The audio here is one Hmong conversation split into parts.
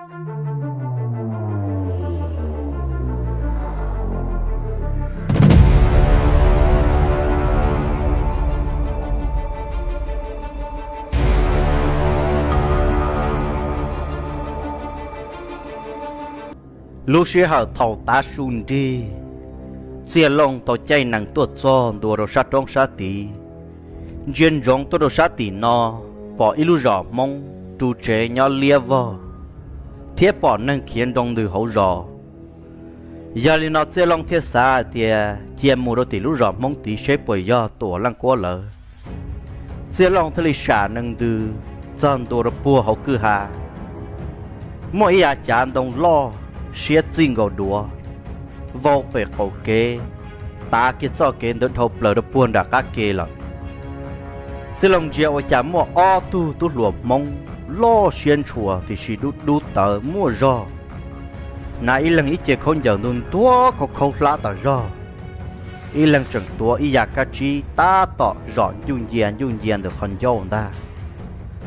Lub sij hawm thaum tav su nrig, Txiaj Looj tau caij nees tuaj txog ntua rau sab roob sab tid. Ntsia ntsoov tuaj rau sab tim no, pom ib lub zos Hmoob ru tsev nyob liab vog, thiab pom neeg khiav nroo ntws hauv zos. Yog li no Txiaj Looj thiaj xav hais tias cia mus rau tim lub zos Hmoob tid seb puas yog Tuam Leej Kuab lawv. Txiaj Looj thiaj li sam nees ntws txog ntua rau puag hauv kwj ha. Muaj ib yav cav ntoo loj siab txij nkaus duav, vau pem qaum kev, tav kiag txoj kev ntawd dhau plaws rau puag nram qab ke lawm. Txiaj Looj ntsia ua cas muaj ob tug tub hluas Hmoob loj siab ntshua tiam sis dub dub tawv muaj zog, hnav ib leeg ib ce khaub ncaws ntuag ntuag khaub khaub hlab tas zog. Ib leeg tseem tuav ib yav kab tsib tab tom zom ncuj ncia ncuj ncia ntawm qhov ncauj ntag.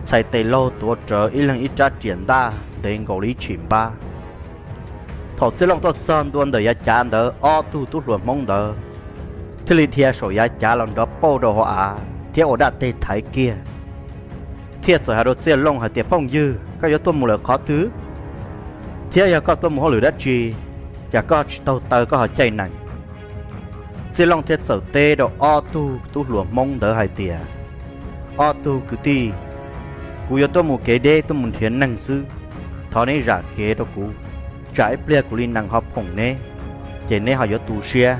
Txhais tes laug tuav rawv ib leeg ib rab riam ntaj ntev nkaus li ib tshim npab. Thaum Txiaj Looj tuaj txog ntua ntawm yav cav ntawd ob tug tub hluas Hmoob ntawd thiaj li dhia saum yav cav los nrov pauj rau hauv av thiab ua dab teg thaiv kiag, thiaj txawm hais rau Txiaj Looj hais tias, Phooj ywg, koj yuav tuaj mus lawm qhov twg? Thiab yog koj tuaj mus hauj lwm dab tsi, cas koj tsis taug taw koj ho caij nees? Txiaj Looj thiaj txawm teb rau ob tug tub hluas Hmoob ntawd hais tias, Ob tug kwv tij, kuv yuav tuaj mus kev deb tuaj mus nrhiav neeg xwb, thov neb zam kev rau kuv, tsam ib pliag kuv li nees ho phoom neb, ces neb ho yuav tu siab.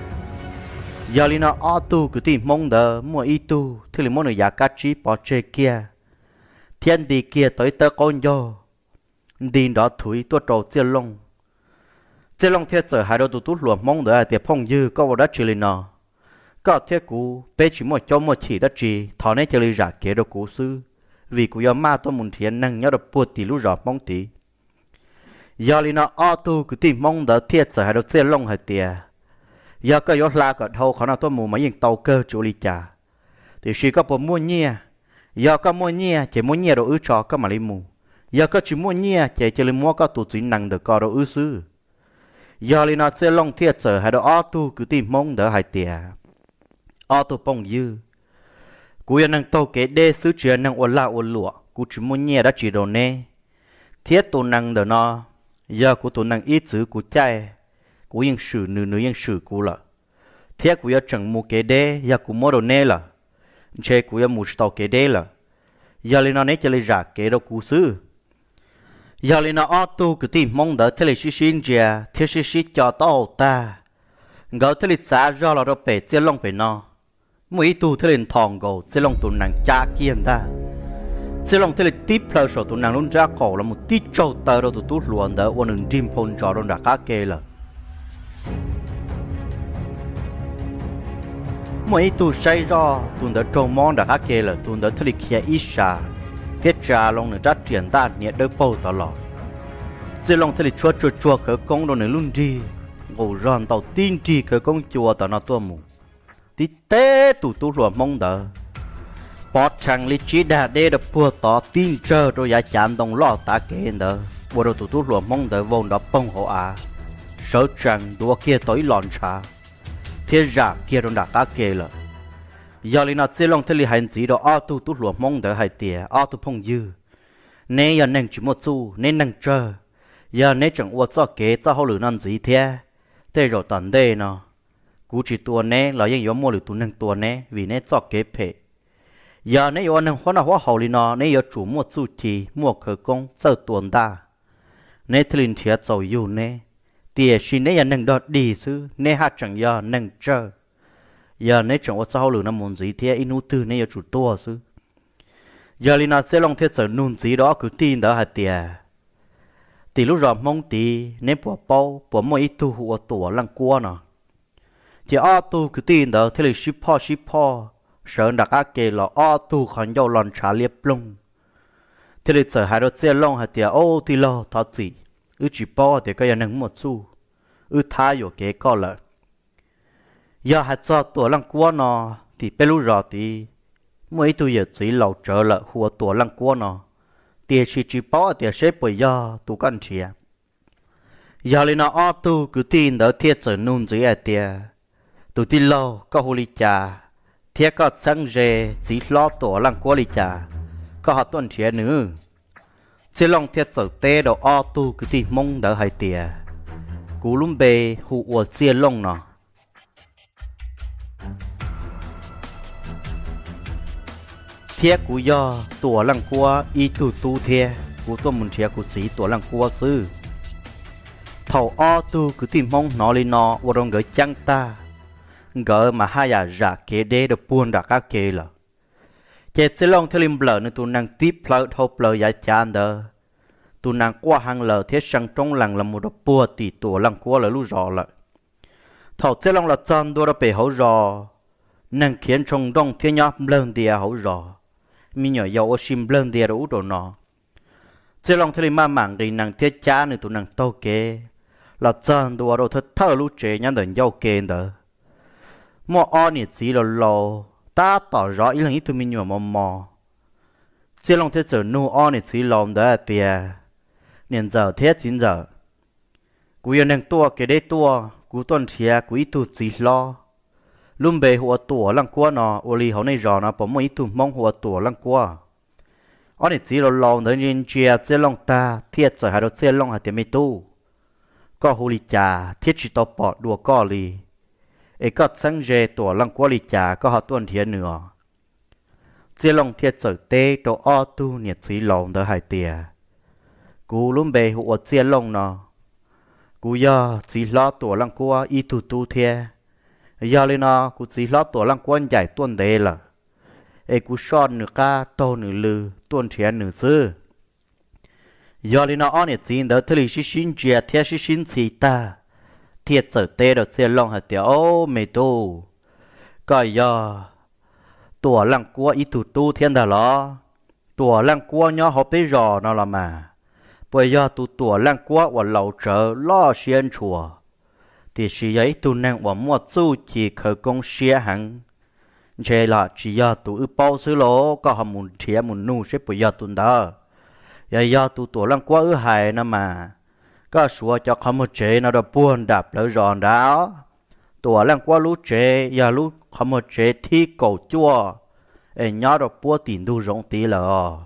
Yog li no ob tug kwv tij Hmoob ntawd muaj ib tug thiaj li muab nws yav kab tsib pov tseg kiag, thiab nti kiag tau ib tawb qaub ncaug, nti nrov thuiv tuaj rau Txiaj Looj. Txiaj Looj thiaj txawm hais rau tus tub hluas Hmoob ntawd hais tias, Phooj ywg, koj ua dab tsi li no? Koj thiab kuv peb tsis muaj caub muaj chim dab tsi, thov neb cia li zam kev rau kuv xwb, vim kuv yuav maj tuaj mus nrhiav neeg nyob rau puag tim lub zos Hmoob tid. Yog li no ob tug kwv tij Hmoob ntawd thiaj txawm hais rau Txiaj Looj hais tias, Yog koj yuav hla kom dhau qhov no tuaj mus mas yeej tau kawg tsis ua li cas, tiam sis koj puas muaj nyiaj? Yog koj muaj nyiaj ces muab nyiaj rau wb tso koj mam li mus, yog koj tsis muaj nyiaj ces cia li muab koj tus txiv nees ntawm ko rau wb xwb. Yog li no Txiaj Looj thiaj txawm hais rau ob tug kwv tij Hmoob ntawd hais tias, Ob tug phooj ywg, kuv yog neeg taug kev deb xwb tsis yog neeg ua lag ua luam, kuv tsis muaj nyiaj dab tsi rau neb. Thiab tus nees ntawm no yog kuv tus nees ib txwv kuv caij, kuv yeej swm nws, nws yeej swm kuv lawm, thiab kuv yuav tseem mus kev deb, yog kuv muab rau neb lawm, ntshe kuv yuav mus tsis tau kev deb lawm. Yog li no neb cia li zam kev rau kuv xwb. Yog li no ob tug kwv tij Hmoob ntawd thiaj li sib sib ntsia thiab sib sib co taub hau tag, nkawd thiaj li txav zog los rau pem Txiaj Looj pem no. Muaj ib tug thiaj li nthos nkaus Txiaj Looj tus nees cab kiag ntag. Txiaj Looj thiaj li tib plhaw saum tus nees lub nrab qaum los mus tib tsaug taw rau tus tub hluas ntawd ua nws nrig nphau ntsos rau nram qab ke lawm. Muaj ib tug saib zoj tus ntawd raug mob nram qab ke lawm, tus ntawd thiaj li khiav ib sas thiab tsa loo nws rab riam ntaj hniav dawb paug tod los. Txiaj Looj thiaj li tshuab tsuag tsuag khawv koob rau nws lub nrig, nqus zog ntaus tib nrig khawv koob cua tom no tuaj mus, tib teb tus tub hluas Hmoob ntawd pov rhees li tsib dag deb rau puag tod tib ntsawg rau yav cav ntoo loj tav kev ntawd, ua rau tus tub hluas Hmoob ntawd vau nrov poog hauv av, sawv tsees ntuav kiag tau ib los ntshav thiab zam kiag rau nram qab ke lawm. Yog li no Txiaj Looj thiaj li hais ntxiv rau ob tug tub hluas Hmoob ntawd hais tias, Ob tug phooj ywg, neb yog neeg tsis muaj txuj, neb neeg tsawg, yog neb tseem ua txoj kev txoj hauj lwm no ntxiv thiab, tej zaum tom ntej no kuv tsis tua neb los yeej yuav muaj lwm tus neeg tua neb vim neb txoj kev phem. Yog neb yuav ua neeg huab noj huab haus li no neb yuav tsum muaj txuj ci, muaj khawv koob txawj tua ntaj, neb thiaj li nrhiav txaus yug neb. Tiam sis neb yog neeg dog dig xwb, neb haj tseem yog neeg tsawg. Yog neb tseem ua txoj hauj lwm no mus ntxiv thiab ib hnub twg neb yuav tsum tuag xwb. Yog li no Txiaj Looj thiaj txawm nug ntxiv rau ob kwv tij ntawd hais tias, Tim lub zos Hmoob tid neb puas paub, puas muaj ib tug hu ua Tuam Leej Kuab no? Ces ob tug kwv tij ntawd thiaj li sib phoj sib phoj sawv nram qab ke los ob tug qhov ncauj los ntshav liab ploog, thiaj li txawm hais rau Txiaj Looj hais tias, Au tij laug, thov txim, wb tsis paub tias koj yog neeg muaj txuj, wb thab yuam kev koj lawm. Yog hais txog Tuam Leej Kuab no, tim peb lub zos tid muaj ib tug yawm txiv laus tsawv lawm hu ua Tuam Leej Kuab no, tiam sis tsis paub tias seb puas yog tus koj nrhiav. Yog li no ob tug kwv tij ntawd thiaj txawm nug ntxiv hais tias, tus tij laug, koj hu li cas, thiab koj txheeb ze txiv hlob Tuam Leej Kuab li cas, koj ho tuaj nrhiav nws? Txiaj Looj thiaj txawm teb rau ob tug kwv tij Hmoob ntawd hais tias, kuv lub npe hu ua Txiaj Looj no, thiab kuv yog Tuam Leej Kuab ib tug tub thiab, kuv tuaj mus nrhiav kuv txiv Tuam Leej Kuab xwb. Thaum ob tug kwv tij Hmoob hnov li no ua rau nkawd ceeb tag, nkawd mas haj yam zam kev deb rau puag nram qab ke lawm. Ces Txiaj Looj thiaj li nplawm nws tus nees tib plhaw dhau plaws yav cav ntawd, tus nees quaj heev lawm thiab see roob lees los mus rau puag tim Tuam Leej Kuab lawv lub zos lawm. Thaum Txiaj Looj los txog ntua rau pem hauv zos, neeg khiav ntshoo nrooj thiab nyob nplawg ntia hauv zos, me nyuam yaus ua si nplawg ntia rau ub rau no. Txiaj Looj thiaj li maj mam nqis nees thiab cab nws tus nees taug kev los txog ntua rau thawj thawj lub tsev nyob ntawm ncauj ke ntawd. Muaj ob niam txiv laus laus tab tom zov ib leeg ib tug me nyuam mos mos. Txiaj Looj thiaj txawm nug ob niam txiv laus ntawd hais tias, niam ntxawm thiab txiv ntxawm, kuv yog neeg tuaj kev deb tuaj, kuv tuaj nrhiav kuv ib tug txiv hlob, lub npe hu ua Tuam Leej Kuab no, ua li hauv nej zos no puas muaj ib tug Hmoob hu ua Tuam Leej Kuab? Ob niam txiv laus laus ntawd ntsia ntsia Txiaj Looj tag thiaj txawm hais rau Txiaj Looj hais tias, me tub, koj hu li cas thiab tsis tau pom dua koj li, es koj txheeb ze Tuam Leej Kuab li cas koj ho tuaj nrhiav nws os? Txiaj Looj thiaj txawm teb rau ob tug niam txiv laus ntawd hais tias, kuv lub npe hu ua Txiaj Looj no, kuv yog txiv hlob Tuam Leej Kuab ib tug tub thiab. Yog li no kuv txiv hlob Tuam Leej Kuab ncaim tuaj ntev lawm, es kuv soj nws qab taug nws lw tuaj nrhiav nws xwb. Yog li no ob niam txiv ntawd thiaj li sib sib ntsia thiab sib sib ntxhi tag, thiaj txawm teb rau Txiaj Looj hais tias, ob, me tub, koj yog Tuam Leej Kuab ib tug tub thiab ntag los? Tuam Leej Kuab nyob hauv peb zos no los mas, puas yog tus Tuam Leej Kuab uas laus tsawv loj siab ntshua, tiam sis yog ib tug neeg uas muaj txuj ci khawv koob siab heev? Ntshe los tsis yog tus wb paub xwb los, koj ho mus nrhiav mus nug seb puas yog tus ntawd. Yog yog tus Tuam Leej Kuab wb hais no mas, koj suav cov qhov muag tsev no rau puag nram plawv zos nrad. Tuam Leej Kuab lub tsev yog lub qhov muag tsev thib kaum cuaj, es nyob rau puab tim ntug zoov tid lawm os,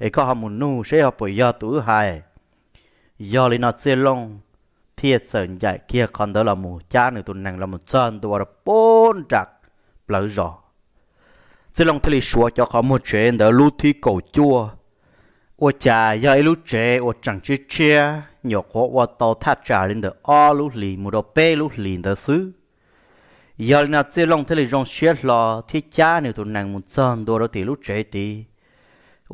es koj ho mus nug seb ho puas yog tus wb hais. Yog li no Txiaj Looj thiaj txawm ncaim kiag qhov ntawd los mus cab nws tus nees los mus txog ntua rau puag nram plawv zos. Txiaj Looj thiaj li suav cov qhov muag tsev ntawd lub thib kaum cuaj, ua cas yog ib lub tsev uas tseem tshiab tshiab, nyuam qhuav ua tau thaj tsam li ntawm ob lub hlis mus rau peb lub hlis ntawd xwb. Yog li no Txiaj Looj thiaj li zoo siab hlo thiab cab nws tus nees mus txog ntua rau tim lub tsev tid.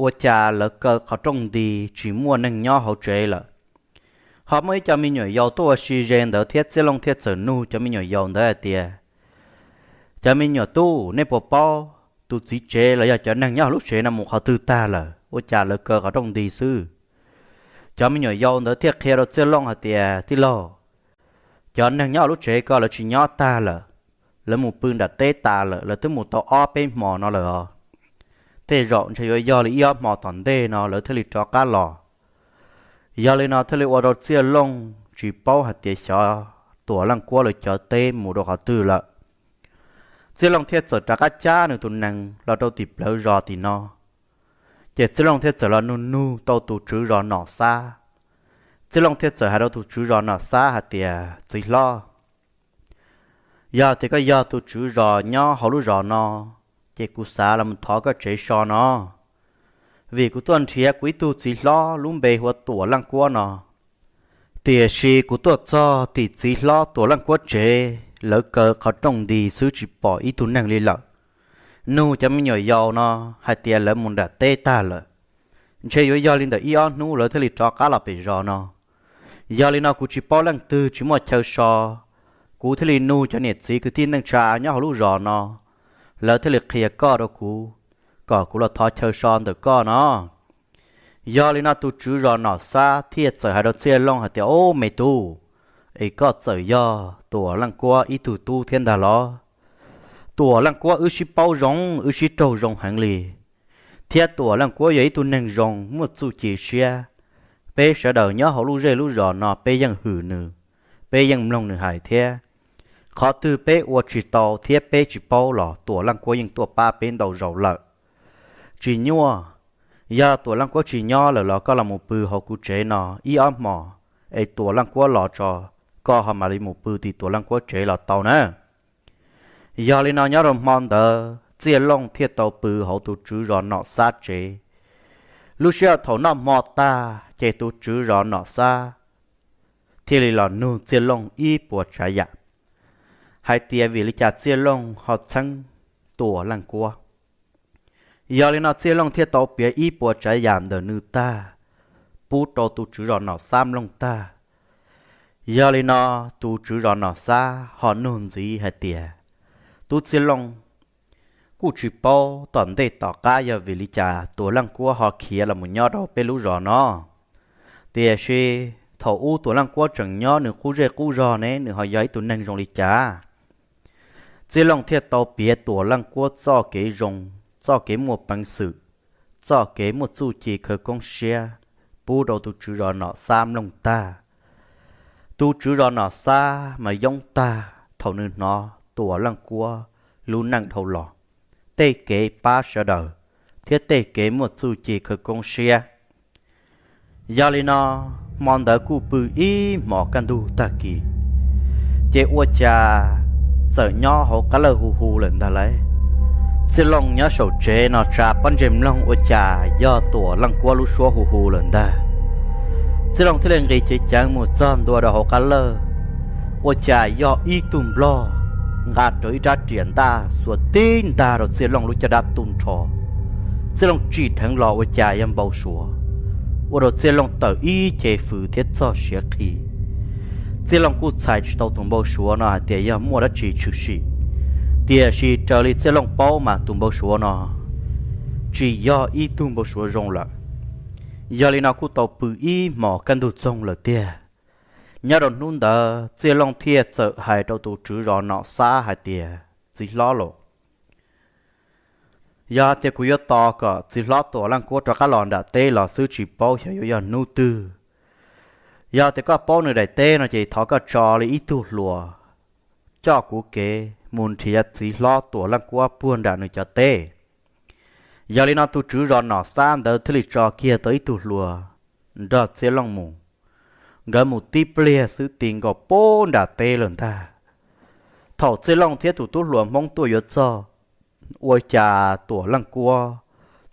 Ua cas lawv kaw qhov rooj nti, tsis muaj neeg nyob hauv tsev lawm. Ho muaj ib co me nyuam yaus tuaj ua si ze ntawd thiab Txiaj Looj thiaj txawm nug cov me nyuam yaus ntawd hais tias, cov me nyuam tub, nej puas paub tus txiv tsev los yog cov neeg nyob hauv lub tsev no mus qhov twg tag lawm, ua cas lawv kaw qhov rooj nti xwb? Cov me nyuam yaus ntawd thiaj qhia rau Txiaj Looj hais tias, tij laug, cov neeg nyob hauv lub tsev ko lawv tsis nyob tag lawm, lawv mus pw nram teb tas lawm, lawv twb mus tau ob peb hmo no lawm os. Tej zaum ntshe yuav yog li ib ob hmo tom ntej no lawv thiaj li rov qab los. Yog li no thiaj li ua rau Txiaj Looj tsis paub hais tias xyov Tuam Leej Kuab lawv cov teb mus rau qhov twg lawm. Txiaj Looj thiaj txawm rov qab cab nws tus nees los rau tim plawv zos tim no. Ces Txiaj Looj thiaj txawm los nug nug tau tus tswv zos Nom Xab. Txiaj Looj thiaj txawm hais rau tus tswv zos Nom Xab hais tias, txiv hlob, yog tias koj yog tus tswv zos nyob hauv lub zos no, ces kuv xav los mus thov koj tsev so no, vim kuv tuaj nrhiav kuv ib tug txiv hlob lub npe hu ua Tuam Leej Kuab no. Tiam sis kuv tuaj txog tim txiv hlob Tuam Leej Kuab tsev, lawv kaw qhov rooj nti xwb tsis pom ib tug neeg li lawm. Nug cov me nyuam yaus no hais tias lawv mus nram teb tag lawm. Ntshe yuav yog li ntawm ib ob hnub lawv thiaj li rov qab los pem zos no. Yog li no kuv tsis paub leej twg tsis muaj chaw so, kuv thiaj li nug cov niam txiv kwv tij neej tsa nyob hauv lub zos no, lawv thiaj li qhia koj rau kuv, kom kuv los thov chaw so ntawm koj no. Yog li no tus tswv zos Nom Xab thiaj txawm hais rau Txiaj Looj hais tias, ob, me tub, es koj txawm yog Tuam Leej Kuab ib tug tub thiab ntag los? Tuam Leej Kuab wb sib paub zoo, wb sib raug zoo heev li. Thiab Tuam Leej Kuab yog ib tug neeg zoo muaj txuj ci siab. Peb sawv daws nyob hauv lub zej lub zos no peb yeej hwm nws, peb yeej mloog nws hais thiab. Qhov twg peb ua tsis tau thiab peb tsis paub los Tuam Leej Kuab yeej tuaj pab peb ntau zaus lawm. Tsis nyuaj, yog Tuam Leej Kuab tsis nyob lawm los koj los mus pw hauv kuv tsev no ib ob hmos, es Tuam Leej Kuab los tso, koj ho mam li mus pw tim Tuam Leej Kuab tsev los tau na. Yog li no nyob rau hmo ntawd Txiaj Looj thiaj tau pw hauv tus tswv zos Nom Xab tsev. Lub sij hawm thaum noj hmo tag ces tus tswv zos Nom Xab thiaj li los nug Txiaj Looj ib puas tsav yam, hais tias vim li cas Txiaj Looj ho txheeb Tuam Leej Kuab. Yog li no Txiaj Looj thiaj tau piav ib puas tsav yam ntawm nws tag pub rau tus tswv zos Nom Xab mloog tag. Yog li no tus tswv zos Nom Xab ho nug ntxiv hais tias, Tub Txiaj Looj, kuj tsis paub tom ntej tom qab yog vim li cas Tuam Leej Kuab ho khiav los mus nyob rau peb lub zos no, tiam sis thaum ub Tuam Leej Kuab tseem nyob nws qub zej qub zog ne, nws ho yog ib tug neeg zoo li cas? Txiaj Looj thiaj tau piav Tuam Leej Kuab txoj kev zoo, txoj kev muaj peev xwm, txoj kev muaj txuj ci khawv koob siab pub rau tus tswv zos Nom Xab mloog tag. Tus tswv zos Nom Xab mas yoob tag thaum nws hnov Tuam Leej Kuab lub neej dhau los, tej kev pab sawv daws, thiab tej kev muaj txuj ci khawv koob siab. Yog li no, hmo ntawd kuj pw ib hmos kaj ntug tag kis, ces ua cas txawm nyob hauv qab lawj hu hu lawm ntag lauj. Txiaj Looj nyob saum tsev no tsa pob ntseg mloog ua cas yog Tuam Leej Kuab lub suab hu hu lawm ntag. Txiaj Looj thiaj li nqis ceev ceev mus txog ntua rau hauv qab lawj, ua cas yog ib tug nplog nqa rawv ib rab riam ntaj xuas tib ntag rau Txiaj Looj lub caj dab tu nrho. Txiaj Looj tsim dheev los ua cas yog npau suav, ua rau Txiaj Looj tawm ib ce fws thiab txog siav qhi. Txiaj Looj kuj txhais tsis tau tus npau suav no hais tias yog muaj dab tsi tshwm sim, tiam sis raws li Txiaj Looj paub mas tus npau suav no tsis yog ib tug npau suav zoo lawm. Yog li no kuj tau pw ib hmos kaj ntug txoog lawm tiag. Nyob rau hnub ntawd Txiaj Looj thiaj txawm hais rau tus tswv zos Nom Xab hais tias, Txiv hlob los, yog tias kuv yuav tos kom txiv hlob Tuam Leej Kuab rov qab los nram teb los xwb tsis paub xyov yuav yog hnub twg. Yog tias koj paub nws daim teb no ces thov koj tso li ib tug hluas coj kuv kev mus nrhiav txiv hlob Tuam Leej Kuab puag nram nws cov teb. Yog li no tus tswv zos Nom Xab ntawd thiaj li tso kiag tau ib tug hluas nrog Txiaj Looj mus. Nkawd mus tib pliag xwb ti nkaus puag nram teb lawm ntag. Thaum Txiaj Looj thiab tus tub hluas Hmoob tuaj yuav txog, ua cas Tuam Leej Kuab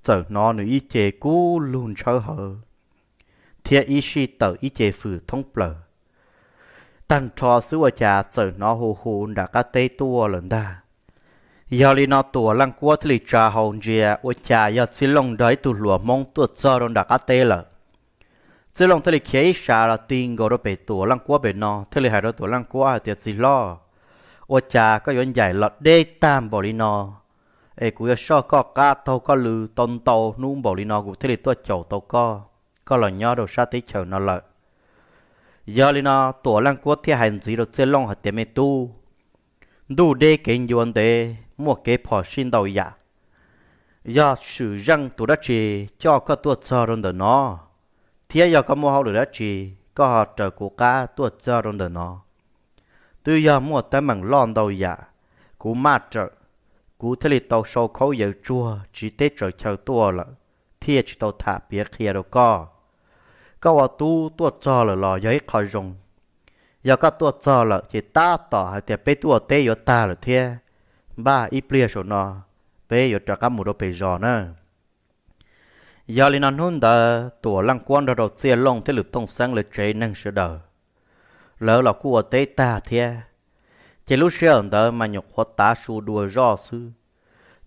txawm hnov nws ib ce kub lug ntshawb hawv thiab ib sij tawm ib ce fws thoob plaws. Tag nrho xwb ua cas txawm hnov hu hu nram qab teb tuaj lawm ntag. Yog li no Tuam Leej Kuab thiaj li tsa hau ntsia ua cas yog Txiaj Looj nrog ib tug hluas Hmoob tuaj txog rau nram qab teb lawm. Txiaj Looj thiaj li khiav ib sas los ti nkaus rau pem Tuam Leej Kuab pem no thiaj li hais rau Tuam Leej Kuab hais tias, Txiv hlob, ua cas koj yuav ncaim los deb tag npaum li no, es kuv yuav soj koj qab taug koj lw tau ntau hnub npaum li no kuv thiaj li tuaj caum tau koj, koj los nyob rau sab teb chaws no lawm. Yog li no Tuam Leej Kuab thiaj hais ntxiv rau Txiaj Looj hais tias, Me tub, ntuj deb kev ncua ntev muaj kev phom sij ntau yam. Yog swm zeej tus dab tsi coj koj tuaj txog rau ntawm no, thiab yog koj muaj hauj lwm dab tsi koj ho raws kuv qab tuaj txog rau ntawm no, twb yog muaj teeb meem loj ntau yam, kuv maj rawm, kuv thiaj li tau sau khaub yaws tsuag tsiv teb tsaws chaw tuaj lawm, thiaj tsis tau tham piav qhia rau koj. Koj ua tub tuaj txog lawm los yog ib qho zoo. Yog koj tuaj txog lawm ces tab tom hais tias peb twb ua teb yuav tag lawm thiab, npaj ib pliag saum no peb yuav rov qab mus rau pem zos na. Yog li no hnub ntawd Tuam Leej Kuab nrog rau Txiaj Looj thiab Lwm Tooj Xeeb lawv tsev neeg sawv daws, lawv los kuj ua teb tag thiab. Ces lub sij hawm ntawd mas nyuam qhuav tav su dua zoj xwb,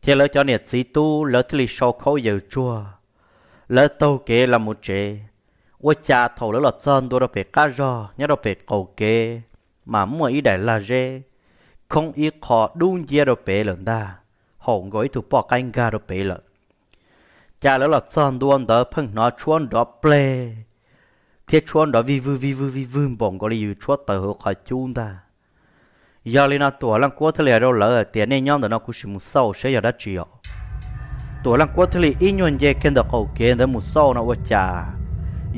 ces lawv cov niam txiv tub lawv thiaj li sau khaub yaws tsuag, lawv taug kev los mus tsev. Ua cas thaum lawv los txog ntua rau pem qab zog nyob rau pem qaum kev, mas muaj ib daim lag zeb khoob ib qho dub nciab rau pem lawm ntag, haum nkaus ib tug poj qaib nkag rau pem lawm. Cas lawv los txog ntua ntawd pheej hnov tshuab nrov pleg thiab tshuab nrov vij vwg vij vwg vij vwg npaum nkaus li yus tshuab taws hauv qhov cub ntag. Yog li no Tuam Leej Kuab thiaj li hais rau lawv hais tias, Nej nyob ntawm no kuv sim mus xauj saib yog dab tsi os. Tuam Leej Kuab thiaj li ib nyuag nce kiag ntawm qaum kev ntawd mus xauj no ua cas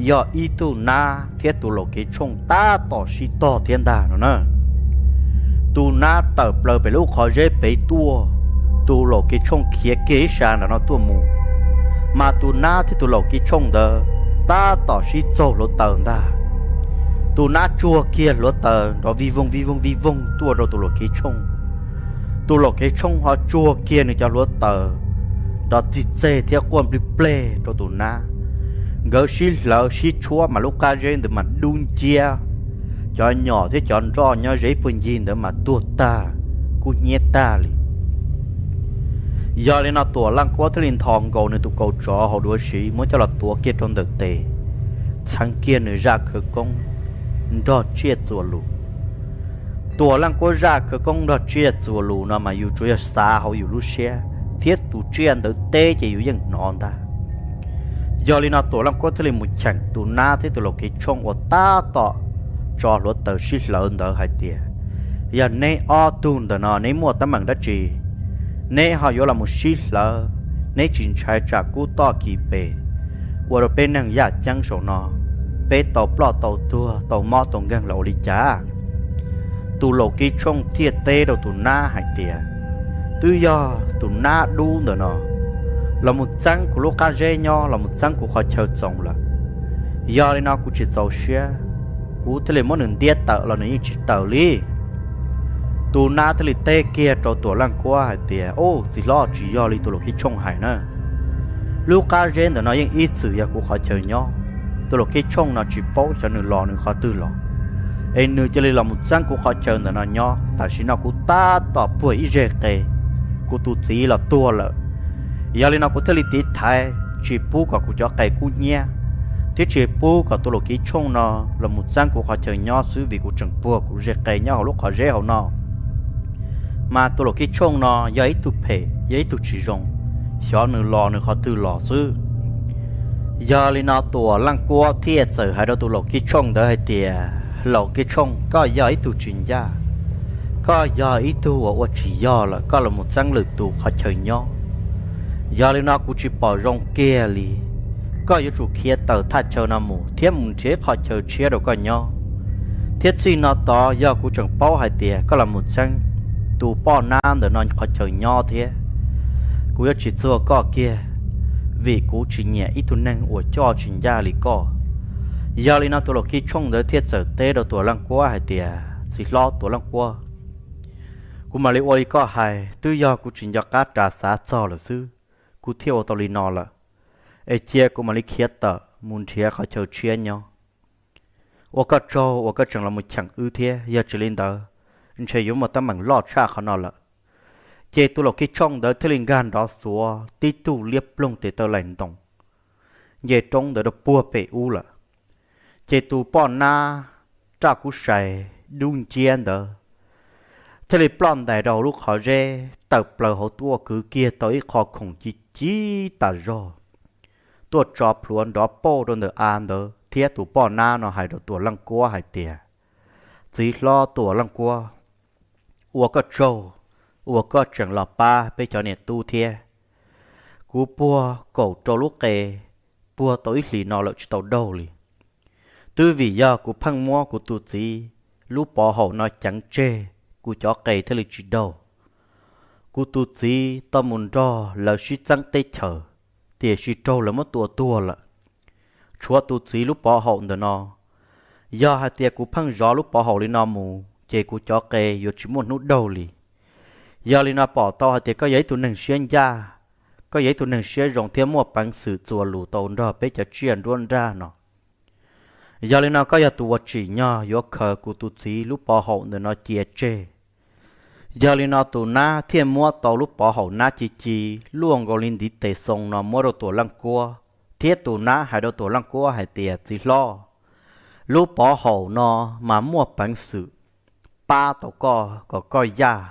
yog ib tug nab thiab tus laus kev tshooj tab tom sib tog thiab ntag no na. Tus nab tawm plaws pem lub qhov zeb pem tuaj, tus laus kev tshooj khiav kiag ib sab nram no tuaj mus, mas tus nab thiab tus laus kev tshooj ntawd tab tom sib txaug hluav taws ntag. Tus nab tsuag kiag hluav taws nrov vij voog vij voog vij voog tuaj rau tus laus kev tshooj. Tus laus kev tshooj ho tsuag kiag nws cov hluav taws nrov txig txeg thiab quaj nplig pleg rau tus nab. Nkawd sib hlawv sib tshuab mas lub qab zeb ntawd mas dub nciab, cov nyom thiab cov nroj nyob ze ib puag ncig ntawd mas tuag tag, kub hnyiab tag li. Yog li no Tuam Leej Kuab thiaj li nthos nkaus nws tus kaus tsov hauv duav siv muab coj los tuav kiag rau ntawm tes, txheev kiag nws zaj khawv koob nrog tsiaj txuas lus. Tuam Leej Kuab zaj khawv koob nrog tsiaj txuas lus no mas yus tsuas yog xav hauv yus lub siab thiab tus tsiaj ntawd teb ces yus yeej hnov ntag. Yog li no Tuam Leej Kuab thiaj li mus cheem tus nab thiab tus laus kev tshooj uas tab tom tso hluav taws sib hlawv ntawd hais tias, yog neb ob tug ntawm no neb muaj teeb meem dab tsi, neb ho yuav los mus sib hlawv, neb tsis ntshai tsam kub toj kis pes ua rau peb neeg yaj ceeb saum no, peb tau ploj tau tuag tau mob tau nkeeg los ua li cas? Tus laus kev tshooj thiaj teb rau tus nab hais tias, twb yog tus nab dub ntawm no los mus txeeb kuv lub qab zeb nyob, los mus txeeb kuv qhov chaw txoos lawm. Yog li no kuv tsis txaus siab, kuv thiaj li muab nws ntiab tawm los nws yeej tsis tawm li. Tus nab thiaj li teb kiag rau Tuam Leej Kuab hais tias, u, txiv hlob, tsis yog li tus laus kev tshooj hais na. Lub qab zeb ntawm no yeej ib txwm yog kuv qhov chaw nyob. Tus laus kev tshooj no tsis paub xyov nws los nws qhov twg los, es nws cia li los mus txeeb kuv qhov chaw ntawm no nyob. Tam sim no kuv tab tom puag ib zeg qe, kuv tus txiv los tuag lawm. Yog li no kuv thiaj li tiv thaiv tsis pub kom kuv cov qe kub hnyiab, thiab tsis pub kom tus laus kev tshooj no los mus txeeb kuv qhov chaw nyob xwb, vim kuv tseem puag kuv zeg qe nyob hauv lub qhov zeb hauv no. Mas tus laus kev tshooj no yog ib tug phem, yog ib tug tsis zoo, xyov nws los nws qhov twg los xwb. Yog li no Tuam Leej Kuab thiaj txawm hais rau tus laus kev tshooj ntawd hais tias, laus kev tshooj, koj yog ib tug tsis ncaj, koj yog ib tug uas ua tsis yog lawm, koj los mus txeeb lwm tus qhov chaw nyob. Yog li no kuv tsis pom zoo kiag li. Koj yuav tsum khiav tawm thaj chaw no mus thiab mus nrhiav qhov chaw tshiab rau koj nyob. Thiab txij no tod yog kuv tseem paub hais tias koj los mus txeeb tus poj nab ntawm no qhov chaw nyob thiab, kuv yuav tsis txuag koj kiag, vim kuv tsis nyiam ib tug neeg uas coj tsis ncaj li koj. Yog li no tus laus kev tshooj ntawd thiaj txawm teb rau Tuam Leej Kuab hais tias, txiv hlob Tuam Leej Kuab, kuv mam li ua li koj hais, twb yog kuv tsis nco qab ras xav txog lawm xwb. Kuv thiaj ua tau li no lawm, es cia kuv mam li khiav tawm mus nrhiav qhov chaw tshiab nyob. Ua koj tsaug uas koj tseem los mus cheem wb thiab, yog tsis li ntawd ntshe yuav muaj teeb meem loj tshaj qhov no lawm. Ces tus laus kev tshooj ntawd thiaj li nkag nrov xuav tib tug liab ploog tes taw laim ntoos nce roob ntawd rau puag pem ub lawm. Ces tus poj nab raj kub sai dub nciab ntawd thiaj li ploj ntais rau hauv lub qhov zeb, tawm plaws hauv tuaj kwv kiag tau ib qho khoom ci ci tas zog tuaj tso plhuav nrov pauj rau ntawm av ntawd, thiab tus poj nab no hais rau Tuam Leej Kuab hais tias, txiv hlob Tuam Leej Kuab, ua koj tsaug uas koj tseem los pab peb cov niam tub thiab. Kuv puag kaum rau lub qe, puag tau ib hlis no lawm tsis tau daug li. Twb vim yog kuv pheej muab kuv tus txiv lub pov haum no ceev tseg, kuv cov qe thiaj li tsis daug. Kuv tus txiv tau mus nrog lawv sib txeeb teb chaws, tiam sis raug lawv muab tua tuag lawm. Tshuav tus txiv lub pov haum ntawm no. Yog hais tias kuv pheej zov lub pov haum li no mus ces kuv cov qe yuav tsis muaj hnub daug li. Yog li no pom tau hais tias koj yog ib tug neeg siab ncaj, koj yog ib tug neeg siab zoo thiab muaj peev xwm txuas lus tau nrog peb cov tsiaj nruab nrag no. Yog li no koj yog tus uas tsim nyog yuav khaws kuv tus txiv lub pov haum ntawm no cia tseg. Yog li no tus nab thiaj muab tau lub pov haum nab ci ci luaj nkaus li ntiv tes xoo no muab rau Tuam Leej Kuab, thiab tus nab hais rau Tuam Leej Kuab hais tias, txiv hlob, lub pov haum no mas muaj peev xwm pab tau koj kom koj yaj,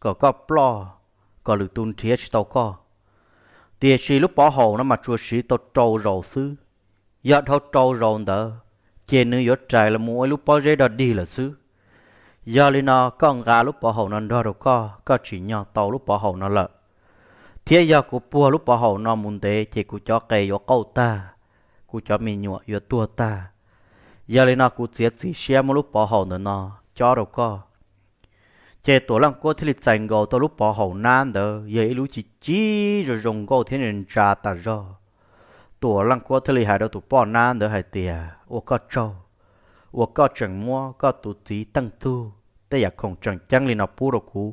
kom koj ploj, kom lwm tus nrhiav tsis tau koj. Tiam sis lub pov haum no mas tsuas siv tau rau zaus xwb. Yog dhau rau zaus ntawd ces nws yuav rais los mus ua ib lub pob zeb dog dig lawm xwb. Yog li no koj nqa lub pov haum no nrog rau koj, koj tsim nyog tau lub pov haum no lawm. Thiab yog kuv puag lub pov haum no mus ntev ces kuv cov qe yuav qauj tag, kuv cov me nyuam yuav tuag tag. Yog li no kuv txiav txim siab muab lub pov haum ntawm no cob rau koj. Ces Tuam Leej Kuab thiaj li txais nkaus tau lub pov haum nab ntawd, yog ib lub ci ci zoo zoo nkauj thiab ntsa tas zog. Tuam Leej Kuab thiaj li hais rau tus poj nab ntawd hais tias, Ua koj tsaug uas koj tseem muab koj tus txiv Teej Tug tej yam khoom tseem ceeb li no pub rau kuv,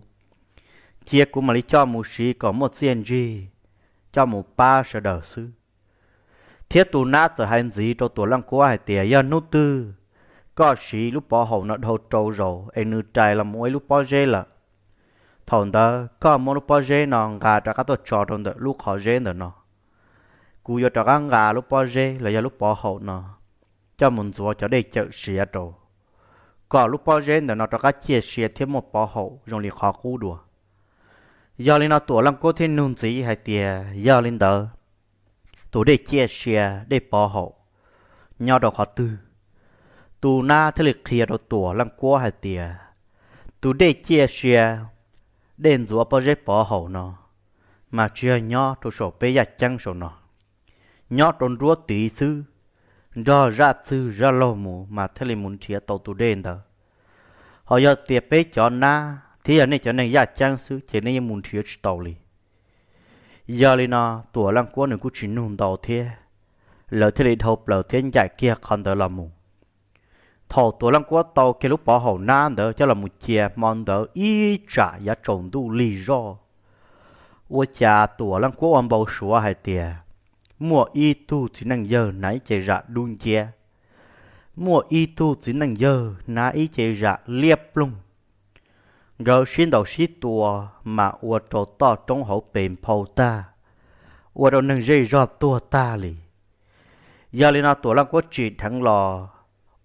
cia kuv mam li coj mus siv kom muaj txiaj ntsig, coj mus pab sawv daws xwb. Thiab tus nab txawm hais ntxiv rau Tuam Leej Kuab hais tias, Yog hnub twg koj siv lub pov haum no dhau rau zaus es nws rais los mus ua ib lub pob zeb lawm, thaum ntawd koj muab lub pob zeb no nqa rov qab tuaj tso rau ntawm lub qhov zeb ntawm no. Kuv yuav rov qab nqa lub pob zeb los yog lub pov haum no coj mus ntxuav cov dej cawm siav rau, kom lub pob zeb ntawm no rov qab ciaj sia thiab muaj pov haum zoo li qhov qub dua. Yog li no Tuam Leej Kuab thiaj nug ntxiv hais tias, Yog li ntawd, tus dej ciaj sia, dej pov haum nyob rau qhov twg? Tus nab thiaj li qhia rau Tuam Leej Kuab hais tias, Tus dej ciaj sia, dej ntxuav pob zeb pov haum no mas tsis yog nyob rau saum peb yaj ceeb saum no, nyob rau nruab tid xwb, nrog zaj txwg zaj laug mus mas thiaj li mus nrhiav tau tus dej ntawd. Ho yog tias peb cov nab thiab yog nej cov neeg yaj ceeb xwb ces nej yeej mus nrhiav tsis tau li. Yog li no Tuam Leej Kuab nws kuj tsis nug ntau thiab, lawv thiaj li dhau plaws thiab ncaim kiag qhov ntawd los mus. Thaum Tuam Leej Kuab tau kiag lub pov haum nab ntawd coj los mus cia hmo ntawd ib tsam yav tsaus ntuj lig zoj, ua cas Tuam Leej Kuab ua npau suav hais tias muaj ib tug txiv neej yawg hnav ib ce zam dub nciab, muaj ib tug txiv neej yawg hnav ib ce zam liab ploog. Nkawd sib ntaus sib tua mas ua rau toj roob hauv pes nphau tag, ua rau neeg zej zog tuag tag li. Yog li no Tuam Leej Kuab tsim dheev los,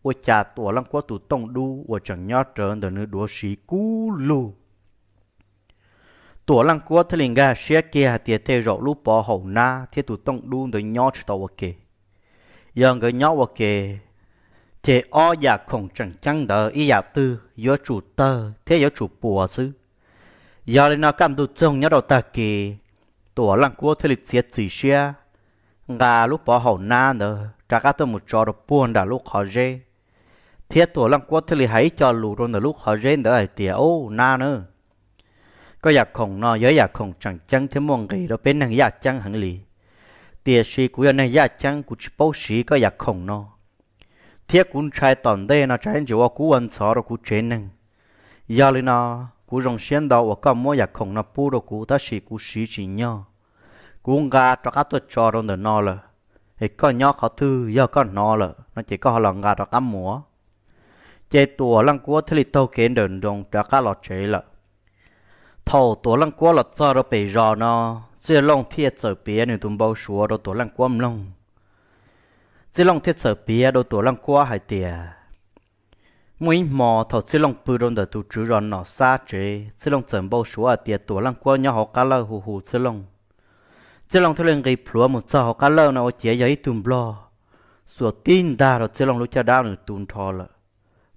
ua cas Tuam Leej Kuab tus tooj dub uas tseem nyob rawv ntawm nws duav siv kub lug. Tuam Leej Kuab thiaj li nkag siab kiag hais tias tej zaum lub pov haum nab thiab tus tooj dub ntawd nyob tsis tau ua ke. Yog nkawd nyob ua ke, ces ob yam khoom tseem ceeb ntawd ib yam twg yuav tsum tawg thiab yuav tsum puas xwb. Yog li no kaj ntug txoog nyob rau tag kis, Tuam Leej Kuab thiaj li txiav txim siab nqa lub pov haum nab ntawd rov qab tuaj mus tso rau puag nram lub qhov zeb, thiab Tuam Leej Kuab thiaj li hais ib co lus rau ntawm lub qhov zeb ntawd hais tias, Ub, nab na, koj yam khoom no yog ib yam khoom tseem ceeb thiab muaj nqis rau peb neeg yaj ceeb heev li. Tiam sis kuv yog neeg yaj ceeb kuv tsis paub siv koj yam khoom no, thiab kuv ntshai tom ntej no tsam ib ntsis ua kub ua ntxhov rau kuv tsev neeg. Yog li no, kuv zoo siab ntau uas koj muab yam khoom no pub rau kuv tab sis kuv siv tsis nyog. Kuv nqa rov qab tuaj tso rau ntawm no lawm, es koj nyob qhov twg yog koj hnov lawm no ces koj ho los nqa rov qab mus. Ces Tuam Leej Kuab thiaj li taug kev nrawm nroos rov qab los tsev lawm. Thaum Tuam Leej Kuab los txog rau pem zos no, Txhiaj Looj thiaj txawm piav nws tus npau suav rau Tuam Leej Kuab mloog. Txhiaj Looj thiaj txawm piav rau Tuam Leej Kuab hais tias, muaj ib hmo thaum Txhiaj Looj pw rau ntawm tus tswv zos Nom Xab tsev, Txhiaj Looj txawm npau suav hais tias Tuam Leej Kuab nyob hauv qab lawj hu hu Txhiaj Looj. Txhiaj Looj thiaj li nqis plhuav mus txog hauv qab lawj no ua ciav yog ib tug nplog xuas tib ntag rau Txhiaj Looj lub caj dab nws tu nrho lawm.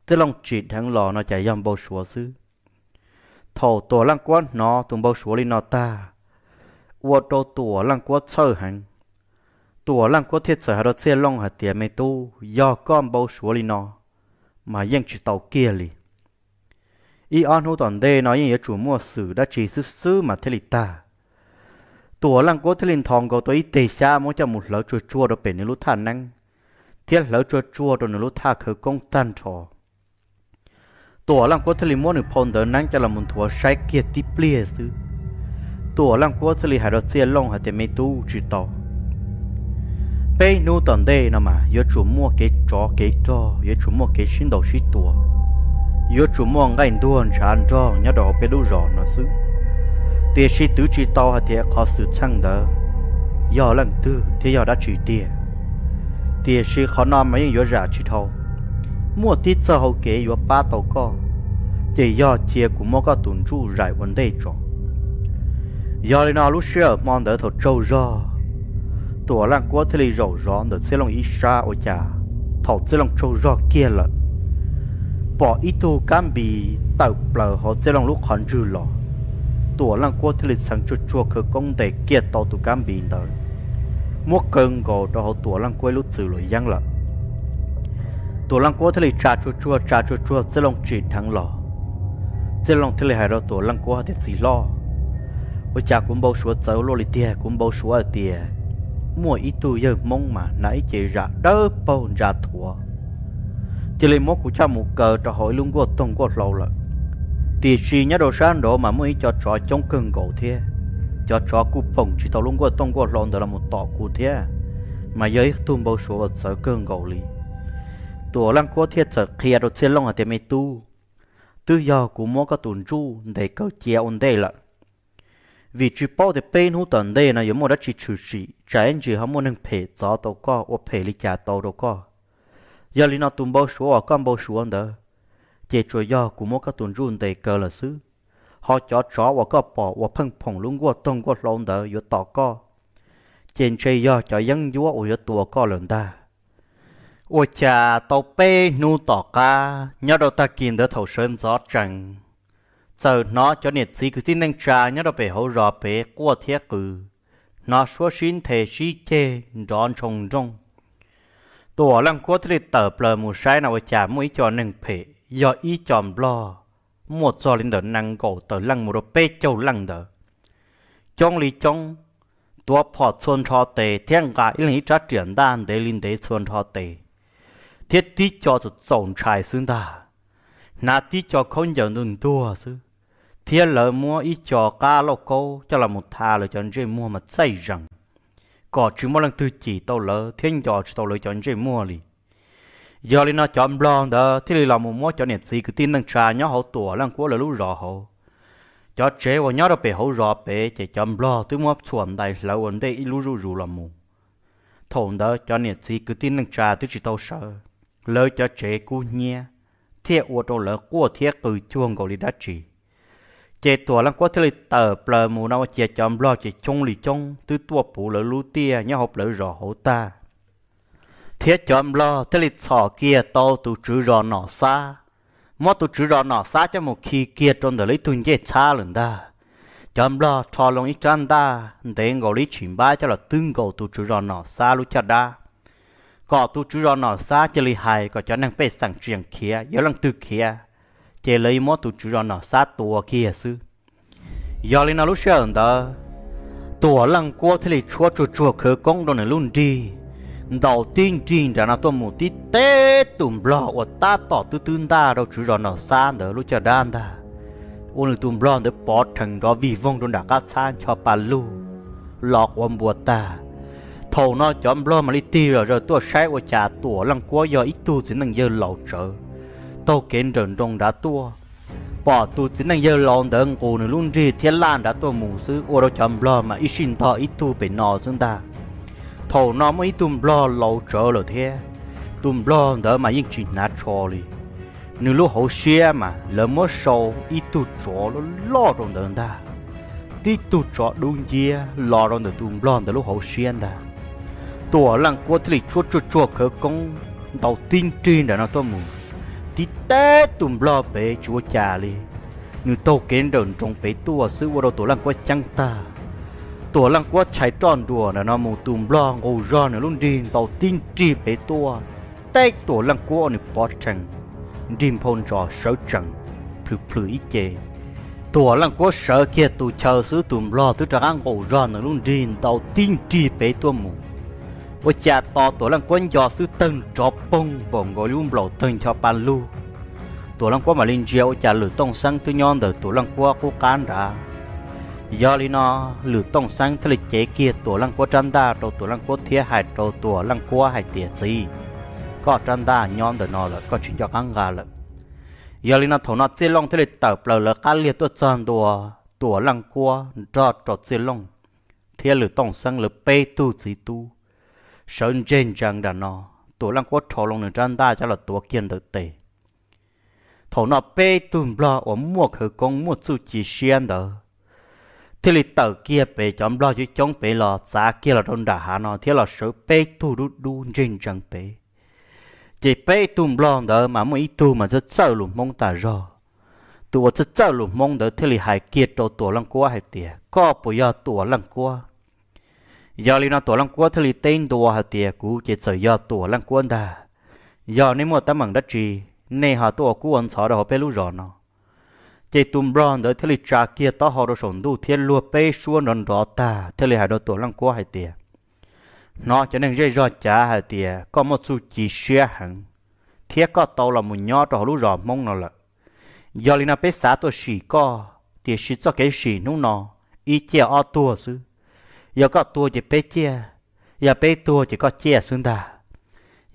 Txhiaj Looj tsim dheev los no cas yog npau suav xwb. Thaum Tuam Leej Kuab hnov tus npau suav li no tag, ua rau Tuam Leej Kuab txhawj heev. Tuam Leej Kuab thiaj txawm hais rau Txhiaj Looj hais tias, me tub, yog koj npau suav li no, mas yeej tsis tau kiag li. Ib ob hnub tom ntej no yeej yuav tsum muaj xwm dab tsi xwb xwb mas thiaj li tag. Tuam Leej Kuab thiaj li nthos nkaus tau ib teg xyab muab coj mus hlawv tsuag tsuag rau pem nws lub thaj neeb, thiab hlawv tsuag tsuag rau nws lub thaj khawv koob tag nrho. Tuam Leej Kuab thiaj li muab nws phau ntawv neeb coj los mus nthuav saib kiag tib pliag xwb. Tuam Leej Kuab thiaj li hais rau Txhiaj Looj hais tias, me tub, tsis tau. Peb hnub tom ntej no mas yuav tsum muaj kev tsov kev rog, yuav tsum muaj kev sib ntaus sib tua, yuav tsum muaj nqaij ntuag ntshav nrog nyob rau hauv peb lub zos no xwb. Tiam sis twv tsis tau hais tias qhov xwm txheej ntawd yog leej twg thiab yog dab tsi tiag. Tiam sis qhov no mas yeej yuav zam tsis dhau. Muaj tib txoj hau kev yuav pab tau koj, ces yog cia kuv muab koj tus ntsuj zaim ua ntej tso. Yog li no lub sij hawm hmo ntawd thaum tsaug zog, Tuam Leej Kuab thiaj li zaum zov ntawm Txhiaj Looj ib sab ua cas, thaum Txhiaj Looj tsaug zog kiag lawm, pom ib tug kab npis tawm plaws hauv Txhiaj Looj lub qhov ntswg los. Tuam Leej Kuab thiaj li txheev tsuag tsuag khawv koob ntes kiag tau tus kab npis ntawd, muab kaw nkaus rau hauv Tuam Leej Kuab ib lub txwm luam yeeb lawm. Tuam Leej Kuab thiaj li tsa tsuag tsuag tsa tsuag tsuag Txiaj Looj tsim dheev los. Txiaj Looj thiaj li hais rau Tuam Leej Kuab hais tias, Txiv hlob, ua cas kuv npau suav txawv luaj li tiag? Kuv npau suav hais tias muaj ib tug yawg Hmoob mas hnav ib ce zam dawb paug ntsa thuav, cia li muab kuv coj mus kaw rau hauv ib lub nkuaj toog nkuaj hlau lawm. Tiam sis nyob rau sab nraud mas muaj ib co tsov coob kawg nkaus thiab, cov tsov kuj phoom tsis tau lub nkuaj tooj nkuaj hlau ntawd los mus tom kuv thiab, mas yog ib tug npau suav uas txawv kawg nkaus li. Tuam Leej Kuab thiaj txawm qhia rau Txiaj Looj hais tias, Me tub, twb yog kuv muab koj tus ntsuj ntes kaw cia ua ntej lawm, vim tsis paub tias peb hnub tom ntej no yuav muaj dab tsi tshwm sim, tsam ib ntsis ho muaj neeg phem txov tau koj ua phem li cas tau rau koj. Yog li no tus npau suav uas koj npau suav ntawd, ces tsuas yog kuv muab koj tus ntsuj ntes kaw lawm xwb. Ho cov tsov uas koj pom uas pheej phoom lub nkuaj toog nkuaj hlau ntawd yuav tom koj, ces ntshe yog cov yeeb ncuab uas yuav tua koj lawm ntag. Ua cas tau peb hnub tom qab nyob rau tag kis ntawd thaum sawv ntxov tsees, txawm hnov cov niam txiv kwv tij neej tsa nyob rau pem hauv zos pem quaj thiab qw, hnov suab sib nthe sib ceg nrov ntshoo nrooj. Tuam Leej Kuab thiaj li tawm plaws mus saib no ua cas muaj ib co neeg phem yog ib co nplog muaj txog li ntawm nees nkaum tawm leej mus rau peb caug leej ntawd, coob li coob, tuav phom txhua nrho tes thiab nqa ib leeg ib rab riam ntaj ntev li ntev txhua nrho tes, thiab tib co txaus txaus ntshai xwb ntag. Hnav tib co khaub ncaws ntuag ntuag xwb, thiab lawv muab ib co qab lauj kaub coj los mus tha lawv cov ntsej muag mas txaij zees, kom tsis muaj leej twg cim tau lawv thiab nco tsis tau lawv cov ntsej muag li. Yog li no cov nplog ntawd thiaj li los mus muab cov niam txiv kwv tij neej tsa nyob hauv Tuam Leej Kuab lawv lub zos hauv, cov tsev uas nyob rau pem hauv zos pem ces cov nplog twb muab txhuam ntais hlawv ua ntej ib lub zuj zus los mus. Thaum ntawd cov niam txiv kwv tij neej tsa twb tsis tau sawv, lawv cov tsev kub hnyiab thiaj ua rau lawv quaj thiab qw cuag nkaus li dab tsi. Ces Tuam Leej Kuab thiaj li tawm plaws mus no ua ciav cov nplog ces coob li coob twb tuaj puv lawv lub tiaj nyob hauv plawv zos hauv tag, thiab cov nplog thiaj li txhom kiag tau tus tswv zos Nom Xab, muab tus tswv zos Nom Xab coj mus khi kiag rau ntawm lawv ib tug ncej txhab lawm ntag. Cov nplog rho loo ib rab ntaj ntev nkaus li ib tshim npab coj los twb nkaus tus tswv zos Nom Xab lub caj dab, kom tus tswv zos Nom Xab cia li hais kom cov neeg pej xeem tseem khiav, yog leej twg khiav, ces lawv yuav muab tus tswv zos Nom Xab tua kiag xwb. Yog li no lub sij hawm ntawd, Tuam Leej Kuab thiaj li tshuab tsuag tsuag khawv koob rau nws lub nrig, ntaus tib nrig nram no tuaj mus tib teb tus nplog uas tab tom twb twb ntaj rau tswv zos Nom Xab ntawd lub caj dab ntag, ua nws tus nplog ntawd pov rhees nrov vig voog rau nram qab txhab ncho pa lug, los quav npua tag. Thaum no cov nplog mam li tig zom zaws tuaj saib ua cas Tuam Leej Kuab yog ib tug txiv neej yawg laus tsawv, taug kev nrawm nroos nrad tuaj. Pom tus txiv neej yawg laus ntawd nqus nws lub nrig thiab laj nrad tuaj mus xwb ua rau cov nplog mas ib sij ntog ib tug pem no xwb ntag. Thaum no muaj ib tug nplog laus tsawv lawm thiab, tus nplog ntawd mas yeej tsis hnav tsho li. Nws lub hauv siab mas lawv muab sau ib tug tsov loj loj rau ntawd ntag, tib tug tsov dub nciab los rau ntawm tus nplog ntawd lub hauv siab ntag. Tuam Leej Kuab thiaj li tshuab tsuag tsuag khawv koob ntaus tib nrig nram no tuaj mus, tib teb tus nplog pem tsis ua cas li. Nws taug kev nrawm nroos pem tuaj xwb ua rau Tuam Leej Kuab ceeb tag. Tuam Leej Kuab tshais roj nruas nram no mus, tus nplog nqus zog nws lub nrig ntaus tib nrig pem tuaj, teb Tuam Leej Kuab ua nws pov rhees, nrig nphau ntsos sawv tsees, plhws plhws ib ce. Tuam Leej Kuab sawv kiag tus chaw xwb tus nplog twb rov qab nqus zog nws lub nrig ntaus tib nrig pem tuaj mus. Ua cas tos Tuam Leej Kuab nco xwb tawg nrov poog npaum nkaus lub nplaum tawg ncho pa lug. Tuam Leej Kuab mam li ntsia ua cas Lwm Tooj Xeeb twb nyob ntawm Tuam Leej Kuab qub qab nrad. Yog li no, Lwm Tooj Xeeb thiaj li cev kiag Tuam Leej Kuab rab ntaj rau Tuam Leej Kuab thiab hais rau Tuam Leej Kuab hais tias, Txiv, koj rab ntaj nyob ntawm no lawm, koj tsis nco qab nqa lawm. Yog li no thaum no Txiaj Looj thiaj li tawm plaws lawv qab liag tuaj txog ntua Tuam Leej Kuab nrog rau Txiaj Looj thiab Lwm Tooj Xeeb lawv peb tug txiv tub sawv ntseg ntsees nram no. Tuam Leej Kuab rho loo nws rab ntaj coj los tuav kiag ntawm tes. Thaum no peb tug nplog uas muaj khawv koob muaj txuj ci siab ntawd thiaj li tawm kiag pem cov nplog coob coob pem los txav kiag los rau nram hav no thiab los sawv peb tug dub dub ntseg ntsees pem. Ces peb tug nplog ntawd mas muaj ib tug mas txawj txawj lus Hmoob tas zog, tus uas txawj txawj lus Hmoob ntawd thiaj li hais kiag rau Tuam Leej Kuab hais tias, Koj puas yog Tuam Leej Kuab? Yog li no Tuam Leej Kuab thiaj li teb ntua hais tias, Kuv ces txawm yog Tuam Leej Kuab ntag. Yog nej muaj teeb meem dab tsi, nej ho tuaj ua kub ua ntxhov rau hauv peb lub zos no. Ces tus nplog ntawd thiaj li tsa kiag taub hau rau saum ntuj thiab luag peb suab nrov nrov tag thiaj li hais rau Tuam Leej Kuab hais tias, Hnov cov neeg zej zog cav hais tias koj muaj txuj ci siab heev thiab koj tau los mus nyob rau hauv lub zos Hmoob no lawm. Yog li no peb xav tuaj sim koj, tiam sis txoj kev sim hnub no ib ciaj ob tuag xwb. Yog koj tuag ces peb ciaj, yog peb tuag ces koj ciaj xwb ntag.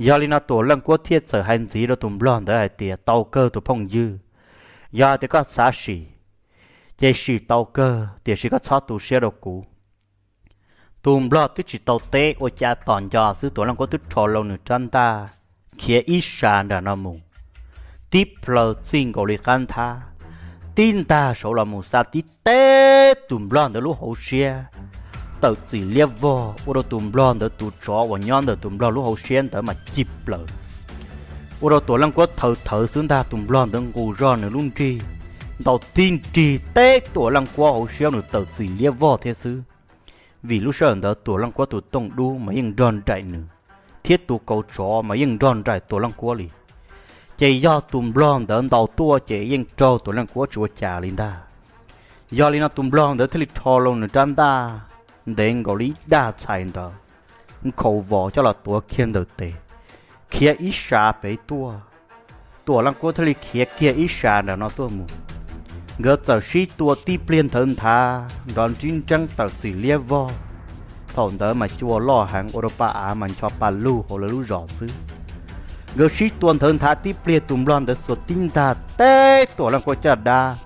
Yog li no Tuam Leej Kuab thiaj txawm hais ntxiv rau tus nplog ntawd hais tias, Tau kawg tus phooj ywg, yog hais tias koj xav sim ces sim tau kawg, tiam sis koj txhob tu siab rau kuv. Tus nplog twb tsis tau teb ua cas tom nco xwb Tuam Leej Kuab twb rho loo nws rab ntaj khiav ib sas nram no mus, tib plhaw txij nkaus li qab nthab, tib ntag saud los mus xa tib teb tus nplog ntawd lub hauv siab tawm txim liab vog, ua rau tus nplog ntawd tus tsov uas nyob ntawm tus nplog lub hauv siab ntawd mas cig plaws. Ua rau Tuam Leej Kuab thawv thawv xwb ntag tus nplog ntawd nqus zog nws lub nrig ntaus tib nrig teb Tuam Leej Kuab hauv siab nws tawm txim liab vog thiab xwb. Vim lub sij hawm ntawd Tuam Leej Kuab tus tooj dub mas yeej nrog nraim nws, thiab tus kaus tsov mas yeej nrog nraim Tuam Leej Kuab li. Ces yog tus nplog ntawd ntaus tuaj ces yeej raug Tuam Leej Kuab tsis ua cas li ntag. Yog li no tus nplog ntawd thiaj li rho loo nws rab ntaj ntev nkaus li ib daj txhais ntawd, nkhaus vos coj los tuav kiag ntawm tes, khiav ib sas pem tuaj. Tuam Leej Kuab thiaj li khiav kiag ib sas nram no tuaj mus. Nkawd txawm sib tua tib pliag nthawv nthav nrov nrib nreeb tawm txim liab vog. Thaum ntawd mas cua loj heev ua rau pa av mas ncho pa lug hauv lawv lub zos xwb. Nkawd sib tua nthawv nthav tib pliag tus nplog ntawd xuas tib ntag teb Tuam Leej Kuab caj dab,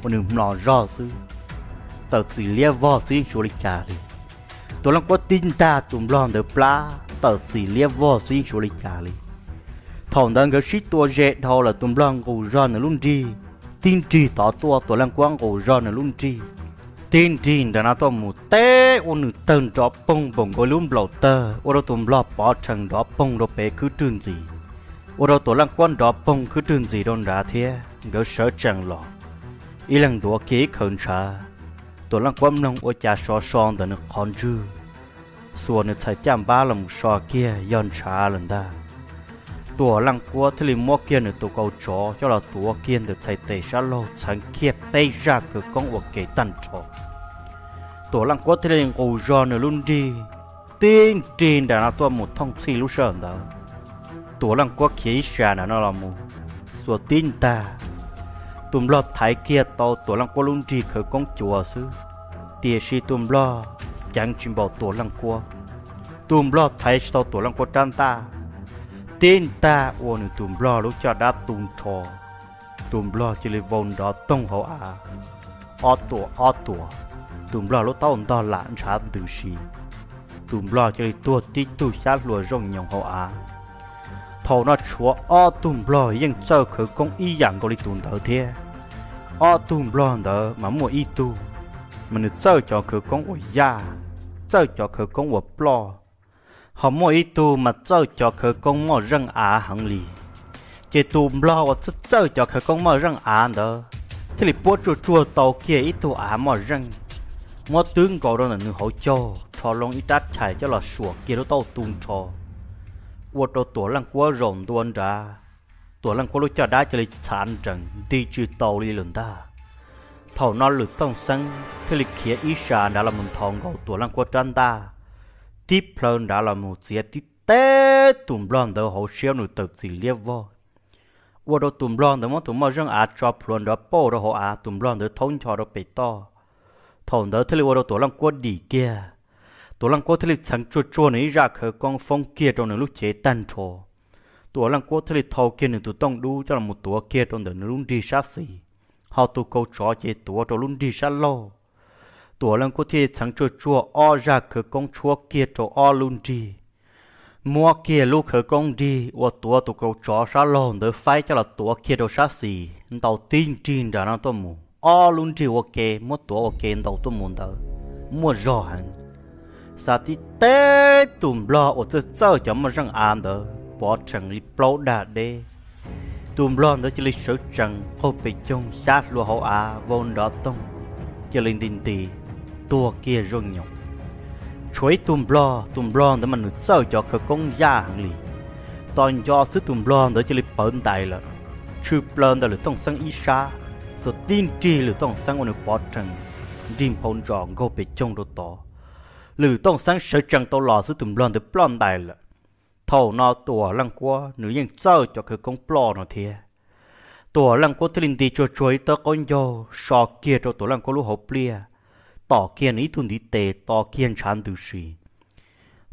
ua nws mlos zog xwb, tawm txim liab vog xwb yeej tsis ua li cas li. Tuam Leej Kuab tib ntag tus nplog ntawd plab tawm txim liab vog xwb yeej tsis ua li cas li. Thaum ntawd nkawd sib tua ze dhau lawm tus nplog nqus zog nws lub nrig, tib nrig tod tuaj Tuam Leej Kuab nqus zog nws lub nrig, tib nrig nram no tuaj mus teb ua nws tawg nrov poog npaum nkaus lub nplaum tawg ua rau tus nplog pov rhees nrov poog rau pem khwb rwg ntxiv, ua rau Tuam Leej Kuab nrov poog khwb rwg ntxiv rau nrad thiab nkawd sawv tsees los, ib leeg ntuav kiag ib khaws ntshav. Tuam Leej Kuab mloog ua cas so so ntawm nws qhov ntswg, xuas nws txhais caj npab los mus so kiag yog ntshav lawm ntag. Tuam Leej Kuab thiaj li muab kiag nws tus kaus tsov coj los tuav kiag ntawm txhais tes sab laug txheev kiag peb zaj khawv koob ua ke tag nrho. Tuam Leej Kuab thiaj li nqus zog nws lub nrig, tib nrig nram no tuaj mus thooj txhij lub sij hawm ntawd. Tuam Leej Kuab khiav ib sas nram no los mus, xuas tib ntag, tus nplog thaiv kiag tau Tuam Leej Kuab lub nrig khawv koob cuav xwb, tiam sis tus nplog ceev tsis npaum Tuam Leej Kuab. Tus nplog thaiv tsis tau Tuam Leej Kuab rab ntaj, tib ntag ua nws tus nplog lub caj dab tu nrho. Tus nplog cia li vau nrov toog hauv av, ob tuam ob tuam, tus nplog lub taub hau ntog lam ntshav ntws si. Tus nplog cia li tuag tib tug xyab hluas zooj nyoos hauv av. Thaum no tshuav ob tug nplog yeej txawj khawv koob ib yam nkaus li tus ntawd thiab. Ob tug nplog ntawd mas muaj ib tug mas nws txawj cov khawv koob uas yaj, txawj cov khawv koob uas ploj, ho muaj ib tug mas txawj cov khawv koob moj zeej av heev li. Ces tus nplog uas txawj txawj cov khawv koob moj zeej av ntawd thiaj li puab tsuaj tsuag tau kiag ib tug av moj zeej, muab twb nkaus rau ntawm nws hauv caug, rho loo ib rab chais coj los suam kiag lub taub hau tu nrho, ua rau Tuam Leej Kuab zaum ntua nrad. Tuam Leej Kuab lub caj dab cia li txhav nrees nti tsis tau li lawm ntag. Thaum no Lwm Tooj Xeeb thiaj li khiav ib sas nrad los mus nthos nkaus Tuam Leej Kuab rab ntaj, tib plhaw nrad los mus txiav tib teb tus nplog ntawd hauv siab nws tawm txim liab vog, ua rau tus nplog ntawd muab tus moj zeej av tso plhuav nrov pauj rau hauv av, tus nplog ntawd thaub ncho rau pem toj. Thaum ntawd thiaj li ua rau Tuam Leej Kuab dim kiag. Tuam Leej Kuab thiaj li txheev tsuag tsuag nws ib zaj khawv koob foob kiag rau nws lub cev tag nrho. Tuam Leej Kuab thiaj li thau kiag nws tus tooj dub coj los mus tuav kiag rau ntawm nws lub nrig sab xis, ho tus kaus tsov ces tuav rau lub nrig sab laug. Tuam Leej Kuab thiaj txheev tsuag tsuag ob zaj khawv koob tshuab kiag rau ob lub nrig, muab kiag lub khawv koob nrig uas tuav tus kaus tsov sab laug ntawd faib coj los tuav kiag rau sab xis, ntaus tib nrig nram no tuaj mus, ob lub nrig ua ke muab tuav ua ke ntaus tuaj mus ntawd muaj zog heev. Xav tib teb tus nplog uas txawj txawj cov moj zeej av ntawd pov rhees li plaub dag deb, Tus nplog ntawd cia li sawv tsees qaug pes coog xyab hlua hauv av vau nrov toog, cia li nti nti tuag kiag zoo nyoos. Tshuav ib tug nplog, tus nplog ntawd mas nws txawj cov khawv koob yaj heev li. Tos nco xwb tus nplog ntawd cia li pawv ntais lawm, tshwm plaws ntawm Lwm Tooj Xeeb ib sab, xuas tib nrig Lwm Tooj Xeeb ua nws pov rhees, nrig nphau ntsos nkaug pes coog rau tod. Lwm Tooj Xeeb sawv tsees tau los xwb tus nplog ntawd ploj ntais lawm. Thaum no Tuam Leej Kuab nws yeej txawj cov khawv koob ploj no thiab. Tuam Leej Kuab thiaj li nti tsuag tsuag ib tawb qaub ncaug so kiag rau Tuam Leej Kuab lub hauv pliaj, tom kiag nws ib tug ntiv tes, tos kiag ntshav ntws si,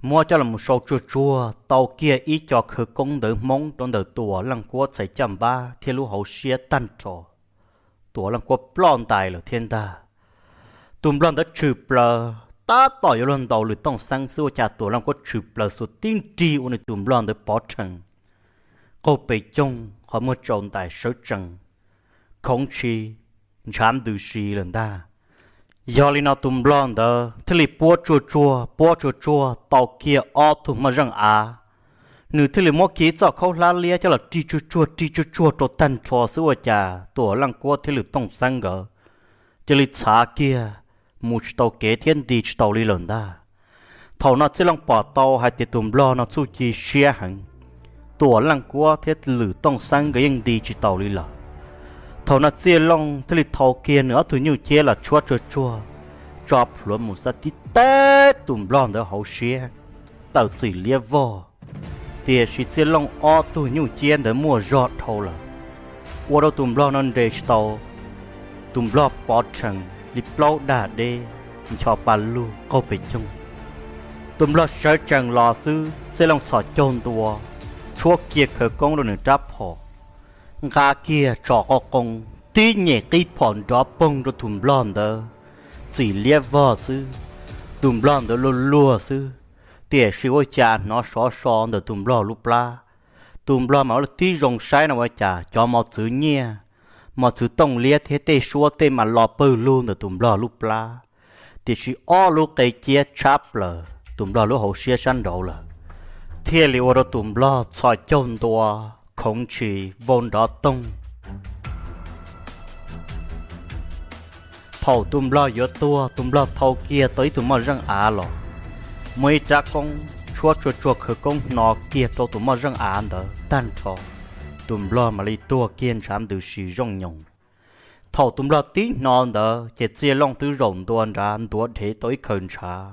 muab coj los sau tsuag tsuag tau kiag ib co khawv koob ntawv Hmoob rau ntawm Tuam Leej Kuab txhais caj npab thiab lub hauv siab tag nrho. Tuam Leej Kuab ploj ntais lawm thiab ntag. Tus nplog ntawd tshwm plaws tab tom yuav luag ntaus Lwm Tooj Xeeb xwb ua cas Tuam Leej Kuab tshwm plaws xuas tib nrig ua nws tus nplog ntawd pov rhees, qaug pes coog qhov muag tsaus ntais sawv tsees, khoov tshis ntshav ntws si lawm ntag. Yog li no tus nplog ntawd thiaj li puab tsuag tsuag puab tsuag tsuag tau kiag ob tug moj zeej av. Nws thiaj li muab kiag txoj khaub hlab liab coj los rig tsuag tsuag rig tsuag tsuag rau tag nrho xwb ua cas Tuam Leej Kuab thiab Lwm Tooj Xeeb nkawd cia li txhav kiag mus tsis tau kev thiab nti tsis tau li lawm ntag. Thaum no Txiaj Looj pom tau hais tias tus nplog no txuj ci siab heev, Tuam Leej Kuab thiab Lwm Tooj Xeeb nkawd yeej nti tsis taus li lawm. Thaum no Txiaj Looj thiaj li thau kiag nws ob tug nyuj ciab los tshuab tsuag tsuag, tso plhuav mus xav tib teb tus nplog ntawd hauv siab, tawm txim liab vog. Tiam sis Txiaj Looj ob tug nyuj ciab ntawd muaj zog dhau lawm, ua rau tus nplog no nres tsis tau. Tus nplog pov rhees li plaub dag deb, ncho pa lug qaug pes coog. Tus nplog sawv tsees los xwb Txiaj Looj txhos caug ntua, tshuab kiag khawv koob rau nws rab phom, nqa kiag tso qo qoo, tib nyem qib phom nrov poog rau tus nplog ntawd, txim liab vog xwb. Tus nplog ntawd luag luag xwb, tiam sis ua cas hnov sov so ntawm tus nplog lub plab. Tus nplog mas ua tib zoo saib no ua cas cov mos txwv nyiaj, mos txwv tooj liab thiab tej suab tej mas los pawg lug ntawm tus nplog lub plab, tiam sis ob lub qe ciab tshab plaws tus nplog lub hauv siab sab nraud lawm, thiaj li ua rau tus nplog txhos caug ntua, khoov tshis vau nrov toog. Thaum tus nplog yuav tuag tus nplog thau kiag tau ib tug moj zeej av los, muaj ib rab koob tshuab tsuag tsuag khawv koob hno kiag rau tus moj zeej av ntawd tag nrho, tus nplog mam li tuag kiag ntshav ntws si zoo nyoos. Thaum tus nplog tib hno ntawd ces Txiaj Looj twb zaum ntua nrad ntuav dhev tau ib khaws ntshav,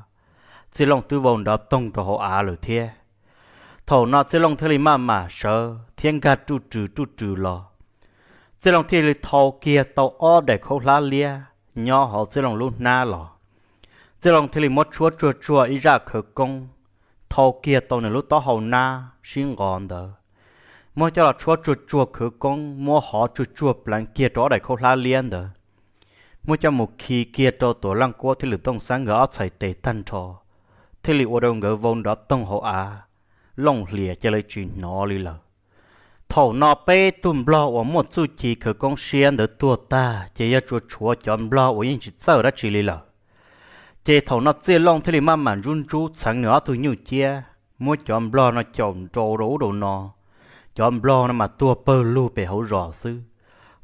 Txiaj Looj twb vau nrov toog rau hauv av lawm thiab. Thaum no Txiaj Looj thiaj li maj mam sawv thiab nkag ruj rws ruj rws los. Txiaj Looj thiaj li thau kiag tau ob daim khaub hlab liab nyob hauv Txiaj Looj lub hnab los. Txiaj Looj thiaj li muab tshuab tsuag tsuag ib zaj khawv koob, thau kiag tau nws lub taub hau nab sib nqos ntawd, muab coj los tshuab tsuag tsuag khawv koob, muab hov tsuag tsuag pleev kiag rau ob daim khaub hlab liab ntawd, muab coj mus khi kiag rau Tuam Leej Kuab thiab Lwm Tooj Xeeb nkawd ob txhais tes tag nrho, thiaj li ua rau nkawd vau nrov toog hauv av, looj hlias cia li tsis hnov li lawm. Thaum no peb tug nplog uas muaj txuj ci khawv koob siab ntawd tuag tag ces yog tsuas tshuav cov nplog uas yeej tsis txawj dab tsi li lawm. Ces thaum no Txiaj Looj thiaj li maj mam ntsub ntsub txheev nws ob tug nyuj ciab, muab cov nplog no caum nrau rau ub rau no. Cov nplog no mas tuag pawg lug pem hauv zos xwb,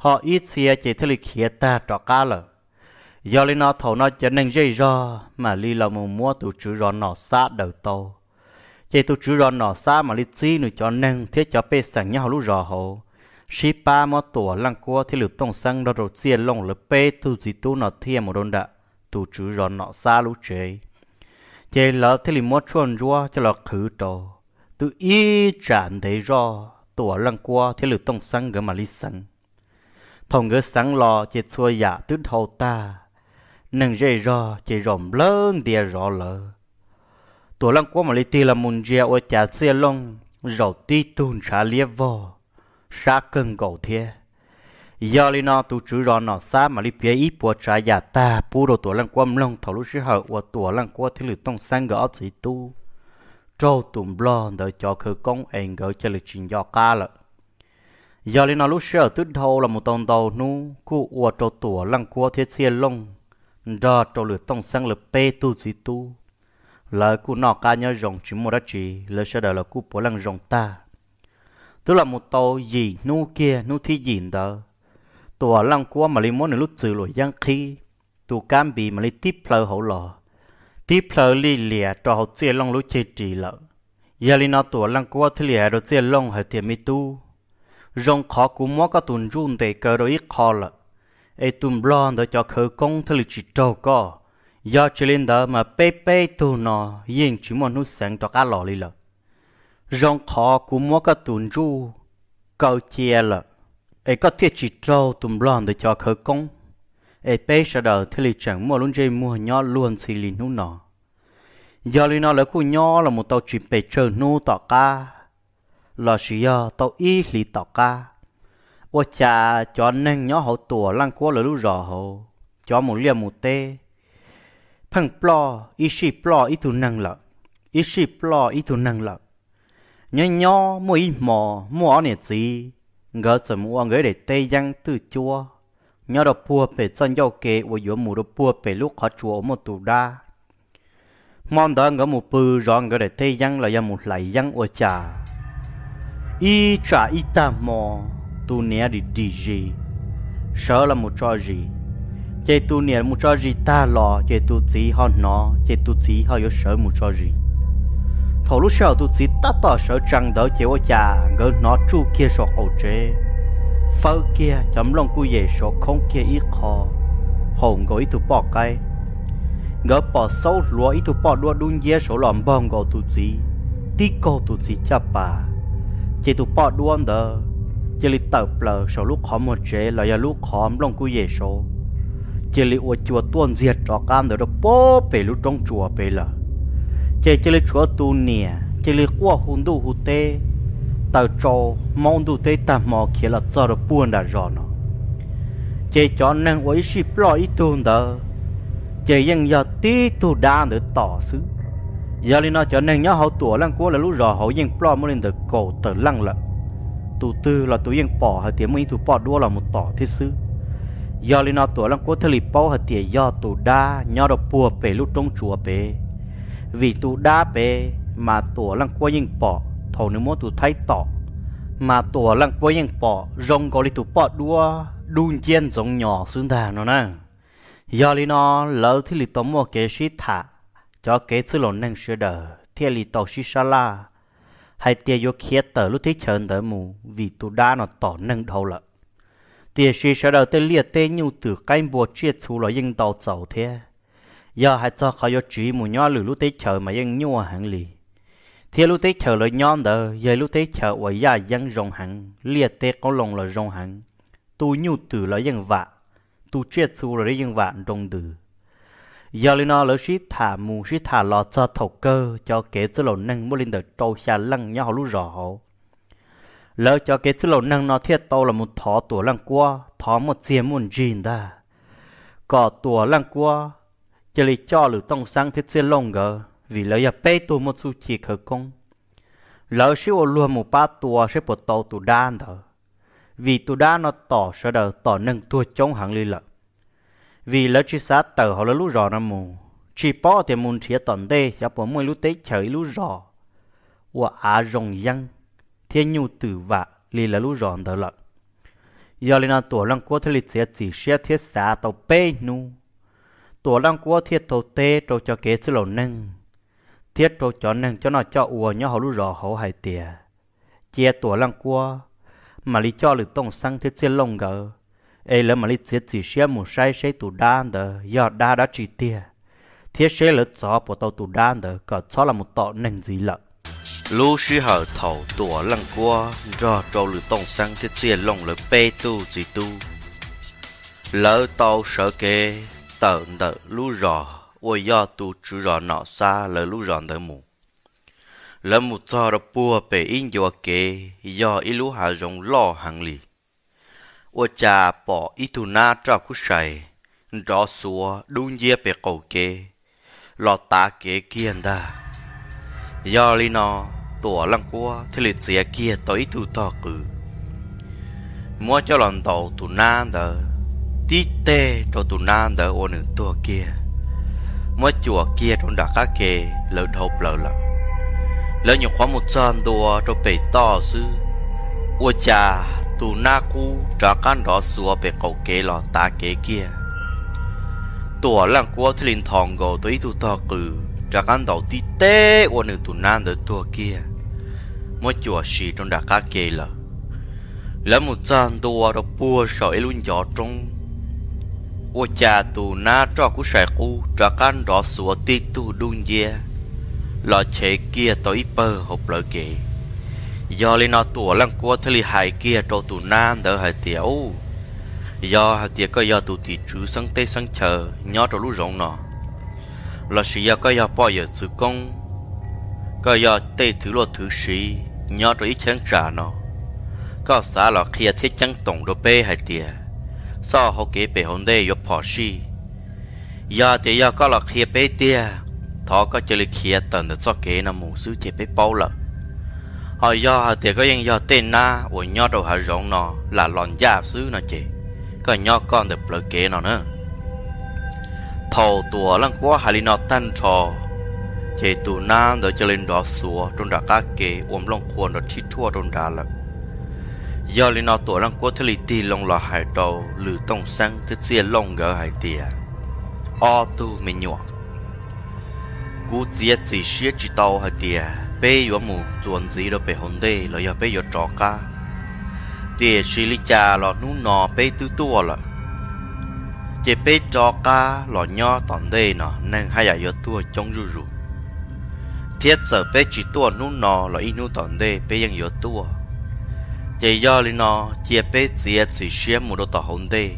ho ib txhia ces thiaj li khiav tag rov qab lawm. Yog li no thaum no cov neeg zej zog mam li los mus muab tus tswv zos Nom Xab daws tau. Ces tus tswv zos Nom Xab mam li txib nws cov neeg thiab cov pej xeem nyob hauv lub zos hauv, sib pab muab Tuam Leej Kuab thiab Lwm Tooj Xeeb nrog rau Txiaj Looj lawv peb tug txiv tub no thiaj mus rau nram tus tswv zos Nom Xab lub tsev. Ces lawv thiaj li muab tshuaj ntsuab coj los qhwv rau. Twb ib tsam ntev zoj Tuam Leej Kuab thiab Lwm Tooj Xeeb nkawd mam li xeev. Thaum nkawd xeev los ces txhua yam twb dhau tag, neeg zej zog ces zaum nplawg ntia zov lawv. Tuam Leej Kuab mam li tig los mus ntsia ua cas Txiaj Looj zaum tib tug ntshav liab vog, sab kawg nkaus thiab. Yog li no tus tswv zos Nom Xab mam li piav ib puas tsav yam tag pub rau Tuam Leej Kuab mloog thaum lub sij hawm uas Tuam Leej Kuab thiab Lwm Tooj Xeeb nkawd ob txiv tub raug tus nplog ntawd cov khawv koob es nkawd cia li tsis nco qab lawm. Yog li no lub sij hawm twb dhau los mus tau ntau hnub kuj ua rau Tuam Leej Kuab thiab Txiaj Looj nrog rau Lwm Tooj Xeeb lawv peb tug txiv tub, lawv kuj noj qab nyob zoo tsis muaj dab tsi, lawv sawv daws los kuj puav leej zoo tag. Twb los mus tau yim hnub kiag, hnub thib yim ntawd, Tuam Leej Kuab mam li muab nws lub txwm luam yeeb qhib, tus kab npis mam li tib plhaw hauv los, tib plhaw lij lias rau hauv Txiaj Looj lub ceg ris lawm. Yog li no Tuam Leej Kuab thiaj li hais rau Txiaj Looj hais tias, Me tub, zoo qhov kuv muab koj tus ntsuj ntes kaw rau ib qho lawm, es tus nplog ntawd cov khawv koob thiaj li tsis raug koj. Yog tsis li ntawd mas peb peb tug no yeej tsis muaj hnub xeev rov qab los li lawm. Zoo qhov kuv muab koj tus ntsuj kaw cia lawm, es koj thiaj tsis raug tus nplog ntawd cov khawv koob, es peb sawv daws thiaj li tseem muaj lub ntsej muag nyob luag ntxhi li hnub no. Yog li no lawv kuj nyob los mus tau tsis pes tsawg hnub tom qab, los sis yog tau ib hlis tom qab, ua cas cov neeg nyob hauv Tuam Leej Kuab lawv lub zos hauv, cov mus liaj mus teb pheej ploj, ib sij ploj ib tug neeg lawm, ib sij ploj ib tug neeg lawm. Nyob nyob muaj ib hmo muaj ob niam txiv, nkawd txawm mus ua nkawd ib daim teb yeeb twj cuab nyob rau puag pem txoj ncauj ke uas yuav mus rau puag pem lub qhov tsua uas muaj tus dab. Hmo ntawd nkawd mus pw zov nkawd daim teb yeeb los yog mus hlais yeeb ua cas, ib tsam ib tag hmo, tus niam dim dim zis sawv los mus tso zis. Ces tus niam mus tso zis tag los ces tus txiv ho hnov, ces tus txiv ho yuav sawv mus tso zis. Thaum lub sij hawm tus txiv tab tom sawv tsees ntawd ces ua cas nkawd hnov tsuj kiag saum qaum tsev, fawb kiag cov nplooj kuj yem saud khoob kiag ib qho, haum nkaus ib tug poj qaib. Nkawd pom xaub hluav ib tug poj duab dub nciab saud los npog nkaus tus txiv, tib kaug tus txiv caj pas, ces tus poj duab ntawd cia li tawm plaws saum lub qhov muag tsev los yog lub qhov nplooj kuj yem saud, cia li ua cua tuaj ntxiag rov qab ntawd rau puag pem lub roob tsua pem lawm. Ces cia li tshuav tus niam cia li quaj hu ntuj hu teb, taws tsau hmaub ntuj teb tag hmo khiav los txog rau puag nram zos no. Ces cov neeg uas ib sij ploj ib tug ntawd, ces yeej yog tib tug dab ntawd tom xwb. Yog li no cov neeg nyob hauv Tuam Leej Kuab lawv lub zos hauv yeej ploj muaj li ntawm kaum tawm leej lawm. Tus twg los tus yeej pom hais tias muaj ib tug poj duab los mus tom thiab xwb. Yog li no Tuam Leej Kuab thiaj li paub hais tias yog tus dab nyob rau puag pem lub roob tsua pem, vim tus dab pem mas Tuam Leej Kuab yeej pom thaum nws muab tus thaib tom, mas Tuam Leej Kuab yeej pom zoo nkaus li tus poj duab dub nciab ntxoov nyos xwb ntag no na. Yog li no lawv thiaj li tau muaj kev sib tham, cov kev txwj laus neeg sawv daws thiaj li tau sib sab laj hais tias yuav khiav tawm lub teb chaws ntawd mus vim tus dab no tom neeg dhau lawm. Tiam sis sawv daws tej liaj teb nyuj twm qaib npua tsiaj txhu los yeej ntau txaus thiab. Yog hais txog qhov yuav tsiv mus nyob lwm lub teb chaws mas yeej nyuaj heev li. Thiab lub teb chaws lawv nyob ntawd yog ib lub teb chaws uas yaj yeeb zoo heev, liaj teb qoob loo los zoo heev, tu nyuj twm los yeej vam, tu tsiaj txhu los yeej vam nroo ntws. Yog li no lawv sib tham mus sib tham los txog thaum kawg cov kev txwj laus neeg muaj li ntawm rau xya leej nyob hauv lub zos hauv. Lawv cov kev txwj laus neeg no thiaj tau los mus thov Tuam Leej Kuab, thov muaj txiag muaj ntsig ntag, kom Tuam Leej Kuab cia li coj Lwm Tooj Xeeb thiab Txiaj Looj nkawd, vim lawv yog peb tug muaj txuj ci khawv koob. Lawv sib ua luag mus pab tua saib puas tau tus dab ntawd, vim tus dab no tom sawv daws tom neeg tuag coob heev li lawm. Vim lawv tsis xav tawm hauv lawv lub zos no mus, tsis paub tias mus nrhiav tom ntej xyov puas muaj ib lub teb chaws ib lub zos uas av zoo yeeb thiab nyuj twm vam li lawv lub zos ntawd lawm. Yog li no Tuam Leej Kuab thiaj li txiav txim siab thiab xav tau peb hnub, Tuam Leej Kuab thiaj tau teb rau cov kev txwj laus neeg thiab rau cov neeg coj noj coj ua nyob hauv lub zos hauv hais tias, cia Tuam Leej Kuab mam li coj Lwm Tooj Xeeb thiab Txiaj Looj nkawd, es lawv mam li txiav txim siab mus saib seb tus dab ntawd yog dab dab tsi tiag, thiab seb lawv txov puas tau tus dab ntawd kom txhob los mus tom neeg ntxiv lawm. Lub sij hawm thaum Tuam Leej Kuab nrog rau Lwm Tooj Xeeb thiab Txiaj Looj lawv peb tug txiv tub, lawv tau sawv kev tawm ntawm lub zos uas yog tus tswv zos Nom Xab lawv lub zos ntawd mus. Lawv mus txog rau puag pem ib ncua kev, yog ib lub hav zoov loj heev li. Ua cas pom ib tug nab raj kub sai nrov xuav dub nciab pem qaum kev los tav kev kiag ntag. Yog li no, Tuam Leej Kuab thiaj li txiav kiag tau ib tug tog qws, muab coj los ntaus tus nab ntawd, tib teg rau tus nab ntawd ua nws tuag kiag, muab cuam kiag rau nram qab ke, lawv dhau plaws lawm. Lawv nyuam qhuav mus txog ntua rau pem toj xwb, Ua cas tus nab qub rov qab nrov xuav pem qaum kev los tav kev kiag. Tuam Leej Kuab thiaj li nthos nkaus tau ib tug tog qws rov qab ntaus tib teg ua nws tus nab ntawd tuag kiag, muab cuam sis rau nram qab ke lawm. Lawv mus txog ntua rau puag saum ib lub ncov roob, ua cas tus nab roj kub sai qub rov qab nrov xuav tib tug dub nciab los chev kiag tau ib pawg hauv plawv kev. Yog li no Tuam Leej Kuab thiaj li hais kiag rau tus nab ntawd hais tias, Ub, yog hais tias koj yog tus tim tswv xeeb teb xeeb chaw nyob rau lub zoov no, lossis yog koj yog poj yawm txwv koob, koj yog tej thwv luaj thwv siv nyob rau ib cheeb tsam no, koj xav los qhia thiab ceeb toom rau peb hais tias txoj hau kev pem hauv ntej yuav phom sij. Yog tias yog koj los qhia peb tiag, thov koj cia li khiav tawm ntawm txoj kev no mus xwb ces peb paub lawm. Ho yog hais tias koj yeej yog tej nab uas nyob rau hav zoov no lam los ncaj xwb no ces koj nyob koj ntawm plawv kev no na. Thaum Tuam Leej Kuab hais li no tag nrho, ces tus nab ntawd cia li nrov xuav rau nram qab ke ua nplooj qhuav nrov rhib rhuaj rau nrad lawm. Yog li no Tuam Leej Kuab thiaj li tig loo los hais rau Lwm Tooj Xeeb thiab Txiaj Looj nkawd hais tias, Ob tug me nyuam, kuv txiav txim siab tsis tau hais tias peb yuav mus txuas ntxiv rau pem hauv ntej los yog peb yuav rov qab. Tiam sis li cas los hnub no peb twb tuaj lawm, ces peb rov qab los nyob tom ntej no neeg haj yam yuav tuag coob zuj zus, thiab txawm peb tsis tuaj hnub no los ib hnub tom ntej peb yeej yuav tuaj. Ces yog li no, cia peb txiav txim siab mus rau tom hauv ntej,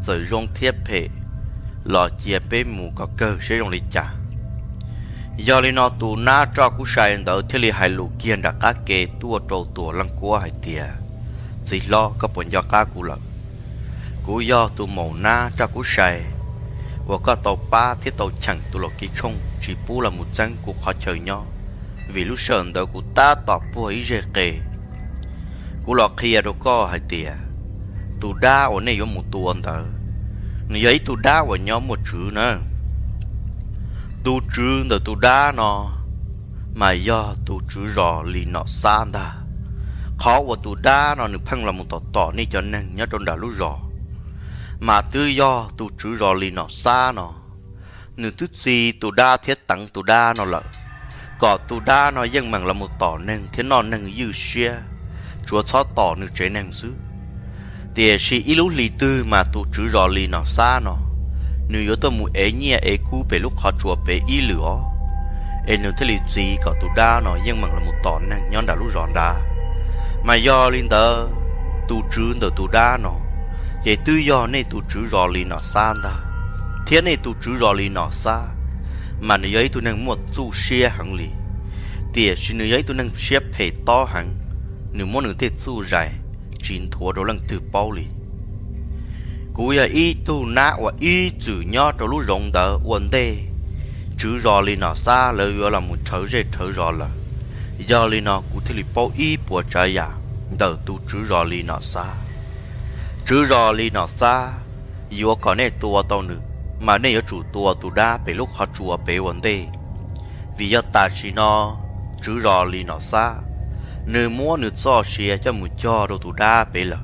txawm zoo thiab phem los cia peb mus kom kawg seb zoo li cas. Yog li no tus nab roj kub sai ntawd thiaj li hais lus kiag nram qab ke tuaj rau Tuam Leej Kuab hais tias, Txiv hlob, koj puas nco qab kuv lawm? Kuv yog tus maum nab roj kub sai uas koj tau pab thiab tau cheem tus laus Kiv Tshooj tsis pub los mus txeeb kuv qhov chaw nyob, vim lub sij hawm ntawd kuv tab tom puag ib zeg qe. Kuv los qhia rau koj hais tias tus dab uas nej yuav mus tua ntawd, nws yog ib tug dab uas nyob muaj tswv na. Tus tswv ntawm tus dab no mas yog tus tswv zos Lis Nom Xab ntag. Qhov uas tus dab no nws pheej los mus tom tom nej cov neeg nyob rau nram lub zos, mas twb yog tus tswv zos Lis Nom Xab no nws twb txi tus dab thiab teev tus dab no lawm, kom tus dab no yeej meem los mus tom neeg thiab noj neeg ywj siab, tsuav txhob tom nws tsev neeg xwb. Tiam sis ib lub hlis twg mas tus tswv zos Lis Nom Xab no nws yuav tuaj mus ev nyiaj ev kub pem lub qhov tsua pem ib lwm os, es nws thiaj li txi kom tus dab no yeej meem los mus tom neeg nyob nram lub zos nrad. Mas yog li ntawd, tus tswv ntawm tus dab no ces twb yog nej tus tswv zos Lis Nom Xab ntag. Thiab nej tus tswv zos Lis Nom Xab mas nws yog ib tug neeg muaj txuj siab heev li, tiam sis nws yog ib tug neeg siab phem tob heev, nws muab nws tej txuj zais tsis nthuav rau leej twg paub li. Kuv yog ib tug nab uas ib txwm nyob rau lub zoov ntawd ua ntej tswv zos Lis Nom Xab lawv yuav los mus rhawv zej rhawv zos lawm. Yog li no kuv thiaj li paub ib puas tsav yam ntawm tus tswv zos Lis Nom Xab. Tswv zos Lis Nom Xab yuav kom nej tua tau nws, mas nej yuav tsum tua tus dab pem lub qhov tsua pem ua ntej. Vim yog tam sim no tswv zos Lis Nom Xab nws muab nws txoj sia coj mus cog rau tus dab pem lawm.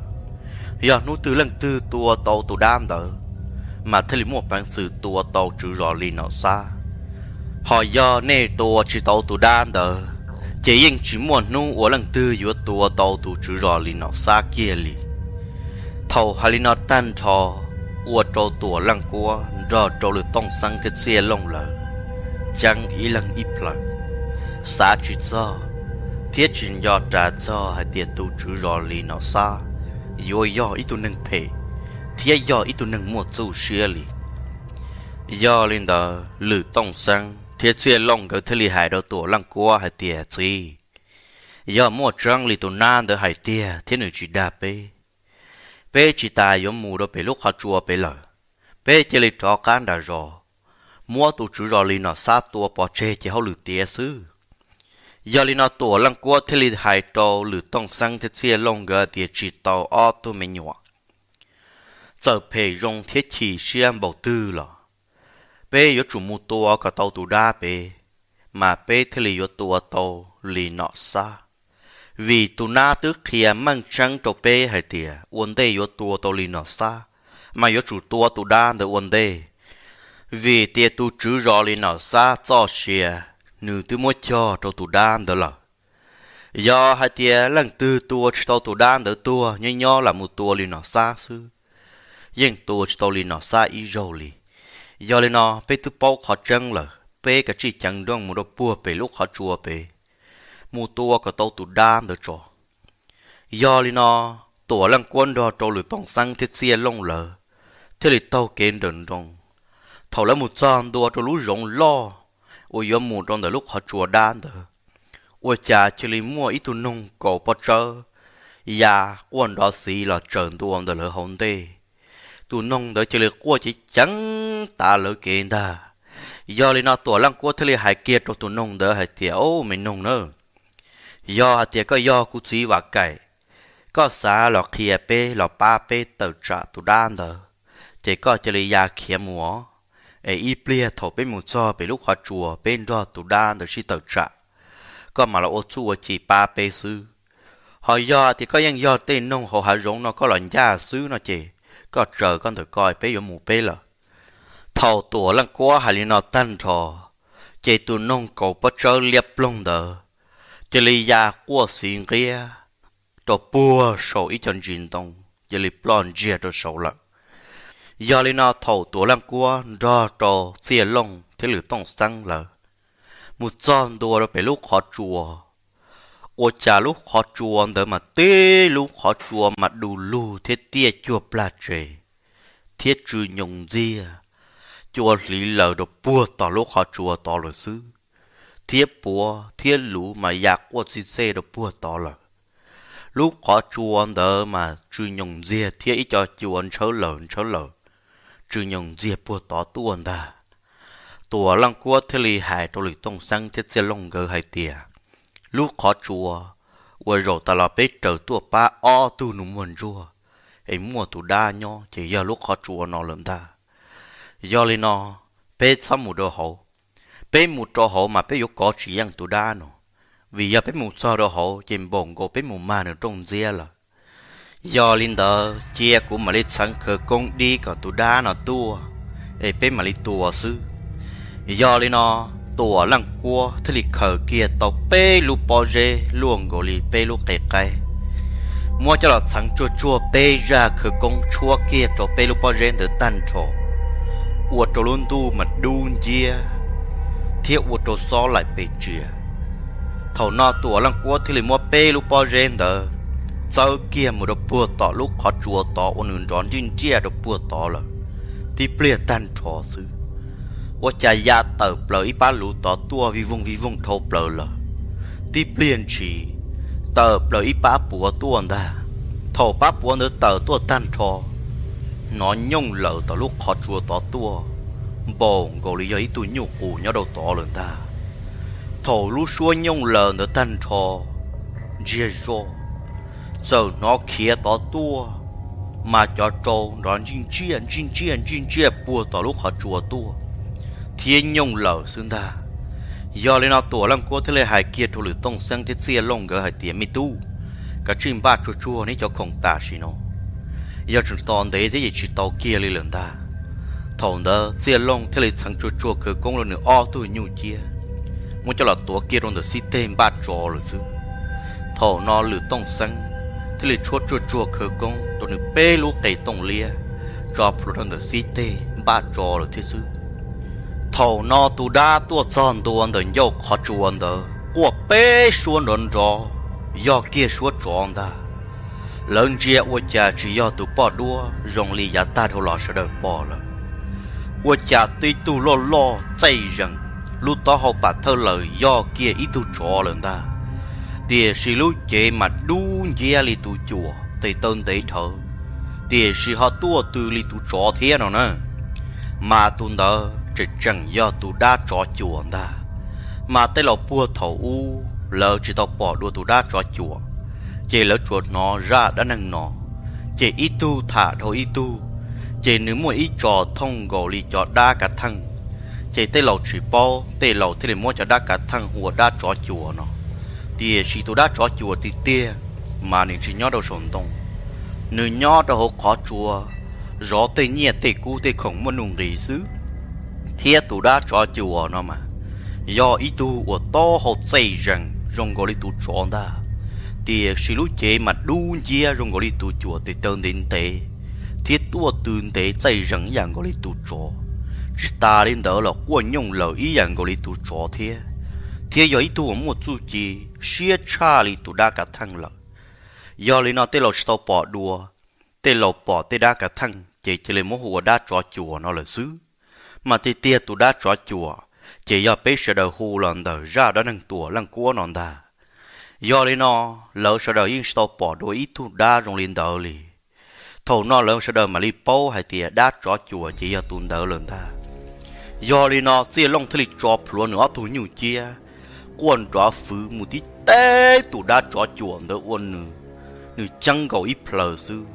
Yog hnub twg leej twg tua tau tus dab ntawd, mas thiaj li muaj peev xwm tua tau tswv zos Lis Nom Xab. Ho yog nej tua tsis tau tus dab ntawd, ces yeej tsis muaj hnub uas leej twg yuav tua tau tus tswv zos Lis Nom Xab kiag li. Thaum hais li no tag nrho, ua rau Tuam Leej Kuab nrog rau Lwm Tooj Xeeb thiab Txiaj Looj lawv ceeb ib leeg ib plhaw, xav tsis txog thiab tsis nco ras txog hais tias tus tswv zos Lis Nom Xab yuav yog ib tug neeg phem thiab yog ib tug neeg muaj txuj siab li. Yog li ntawd, Lwm Tooj Xeeb thiab Txiaj Looj nkawd thiaj li hais rau Tuam Leej Kuab hais tias, Txiv, yog muaj tseeb li tus nab ntawd hais tiag thiab nws tsis dag peb, peb tsis tas yuav mus rau pem lub qhov tsua pem lawm. Peb cia li rov qab nram zos, muab tus tswv zos Lis Nom Xab tua pov tseg ces hauj lwm tiav xwb. Yog li no Tuam Leej Kuab thiaj li hais rau Lwm Tooj Xeeb thiab Txiaj Looj nkawd tias, Tsis tau, ob tug me nyuam, txawm phem zoo thiab chim siab npaum twg los peb yuav tsum mus tua kom tau tus dab pem, mas peb thiaj li yuav tua tau Lis Nom Xab. Vim tus nab twb qhia meej tseeb rau peb hais tias ua ntej yuav tua tau Lis Nom Xab, mas yuav tsum tua tus dab ntawd ua ntej. Vim tias tus tswv zos Lis Nom Xab txoj sia, nws twb muab cog rau tus dab ntawd lawm. Yog hais tias leej twg tua tsis tau tus dab ntawd tuag, nyob nyob lam mus tua Lis Nom Xab xwb, yeej tua tsis tau Lis Nom Xab ib zaug li. Yog li no peb twb paub qhov tseeb lawm, peb kav tsij ceev nrooj mus rau puag pem lub qhov tsua pem, mus tua kom tau tus dab ntawd tso. Yog li no, Tuam Leej Kuab nrog rau Lwm Tooj Xeeb thiab Txiaj Looj lawv thiaj li taug kev nrawm nroos. Thaum lawv mus txog ntua rau lub zoov loj uas yuav mus rau ntawm lub qhov tsua dab ntawd, ua cas cia li muaj ib tug noog kaus pob tsawb ya quaj nrov xiv los tsaws ntua ntawm lawv hauv ntej. Tus noog ntawd cia li quaj ceev ceev tav lawv kev ntag. Yog li no Tuam Leej Kuab thiaj li hais kiag rau tus noog ntawd hais tias, Au, me noog na, yog hais tias koj yog kuv txiv Vam Kaim, koj xav los qhia peb los pab peb tawm tsam tus dab ntawd, ces koj cia li ya khiav mus os. Es ib pliag thaum peb mus txog pem lub qhov tsua peb nrog tus dab ntawd sib tawm tsam, koj mam los ua txuj ua ci pab peb xwb. Ho yog tias koj yeej yog tej noog hauv hav zoov no koj los ncaj xwb no ces koj tsaws koj ntawm ko, peb yuav mus peb lawm. Thaum Tuam Leej Kuab hais li no tag nrho, ces tus noog kaus pob tsawb liab ploog ntawd cia li ya quaj xiv nqiab rau puag saum ib co ntsis ntoo, cia li ploj ntsiag rau saud lawm. Yog li no thaum Tuam Leej Kuab nrog rau Txiaj Looj thiab Lwm Tooj Xeeb lawv mus txog ntua rau pem lub qhov tsua, ua cas lub qhov tsua ntawd mas tib lub qhov tsua mas du lug thiab tiaj cuag plag tsev, thiab tsw nyoos ntxiag, cua hliv laws rau puag tom lub qhov tsua tod lawm xwb, thiab puav thiab luv mas ya quaj txij txej rau puag tod lawm. Lub qhov tsua ntawd mas tsw nyoos ntxiag thiab ib co cua ntshawb laws ntshawb laws, tsw nyoos ntxiag puag tod tuaj ntag. Tuam Leej Kuab thiaj li hais rau Lwm Tooj Xeeb thiab Txiaj Looj nkawd hais tias, Lub qhov tsua uas zaum tas los peb raws tuaj pab ob tug nus muag ntsuag es muaj tus dab nyob ces yog lub qhov tsua no lawm ntag. Yog li no, peb txhob mus rau hauv. Peb mus rau hauv mas peb yuav kov tsis yeej tus dab no, vim yog peb mus txog rau hauv ces npaum nkaus peb mus mag nws rooj ntxiab lawm. Yog li ntawd cia kuv mam li txheev khawv koob dib kom tus dab no tuaj, es peb mam li tua xwb. Yog li no, Tuam Leej Kuab thiaj li khaws kiag tau peb lub pob zeb luaj nkaus li peb lub qe qaib, muab coj los txheev tsuag tsuag peb zaj khawv koob tshuab kiag rau peb lub pob zeb ntawd tag nrho, ua rau lub ntuj mas dub nciab thiab ua rau xob laim pes tsias. Thaum no Tuam Leej Kuab thiaj li muab peb lub pob zeb ntawd txawb kiag mus rau puag tom lub qhov tsua tod uas nws nrov ntsij ntsiaj rau puag tod lawm. Tib pliag tag nrho xwb, ua cas ya tawm plaws ib pab luv tod tuaj vij vooj vij vooj dhau plaws lawm. Tib pliag ntshis, tawm plaws ib pab puav tuaj ntag. Thaum pab puav ntawd tawm tuaj tag nrho, hnov nyooj laws tom lub qhov tsua tod tuaj, npaum nkaus li yog ib tug nyuj qus nyob rau tod lawm ntag. Thaum lub suab nyooj laws ntawd tag nrho ntsiag zog, txawm hnov khiav tod tuaj, mas cov rau nrov ntsij ntsiaj ntsij ntsiaj ntsij ntsiaj puag tom lub qhov tsua tuaj, thiab nyooj laws xwb ntag. Yog li no Tuam Leej Kuab thiaj li hais kiag rau Lwm Tooj Xeeb thiab Txiaj Looj nkawd hais tias, Me tub, kav tsij npaj tsuag tsuag neb cov khoom tam sim no, yog tseem tos ntev thiab ces tsis tau kiag li lawm ntag. Thaum ntawd Txiaj Looj thiaj li txheev tsuag tsuag khawv koob rau nws ob tug nyuj ciab, muab coj los tuav kiag rau ntawm xib teg npaj tso lawm xwb. Thaum no Lwm Tooj Xeeb thiaj li tshuab tsuag tsuag khawv koob rau nws peb lub qe tooj liab tso plhuav rau ntawm xib teg npaj tso lawm thiab xwb. Thaum no tus dab tuaj txog ntua ntawm ncauj qhov tsua ntawd quaj peb suab nrov nrov, yog kiag suab tsov ntag. Lawv ntsia ua cas tsis yog tus poj duab zoo li yav tag dhau los sawv daws pom lawm. Ua cas tib tug loj loj txaij zees, lub taub hau pam thawj lawm yog kiag ib tug tsov lawm ntag. Tiam sis lub cev mas dub nciab li tus cuam tes taw ntev dhawv, tiam sis ho tuaj tw li tus tsov thiab no na. Mas tus ntawd tseem tseem yog tus dab tsov cuam ntag. Mas tej laus puag thaum ub lawv tsis tau pom dua tus dab tsov cuam, ces lawv tsuas hnov zaj dab neeg no, ces ib tug tham dhau ib tug, ces nws muaj ib tso thooj nkaus li cov dab kav theej. Ces tej laus tsis paub, tej laus thiaj li muab cov dab kav theej hu ua dab tsov cuam no, Tiam sis tus dab tsov cuam tiag tiag mas nws tsis nyob rau saum ntoo, nws nyob rau hauv qhov tsua, zov tej nyiaj tej kub tej khoom muaj nuj nqis xwb. Thiab tus dab tsov cuam no mas yog ib tug uas taub hau txaij zees zoo nkaus li tus tsov ntag, tiam sis lub cev mas dub nciab zoo nkaus li tus cuam tes taw ntev ntev, thiab tuaj tw ntev txaij zees ib yam nkaus li tus tsov. Tsis tas li ntawd los quaj nyooj laws ib yam nkaus li tus tsov thiab. Thiab yog ib tug uas muaj txuj ci siab tshaj li tus dab kav theej lawm. Yog li no tej laus tsis tau pom dua, tej laus pom tej dab kav theej ces cia li muab hu ua dab tsov cuam no lawm xwb. Mas tiag tiag tus dab tsov cuam ces yog peb sawv daws hu los ntawm zaj dab neeg Tuam Leej Kuab no ntag. Yog li no lawv sawv daws yeej tsis tau pom dua ib tug dab zoo li ntawd li. Thaum no lawv sawv daws mam li paub hais tias dab tsov cuam ces yog tus ntawd lawm ntag. Yog li no Txiaj Looj thiaj li tso plhuav nws ob tug nyuj ciab, quaj nrov fwv mus tib teb tus dab tsov cuam ntawd ua nws, nws ceeb nkaus ib plhaws xwb.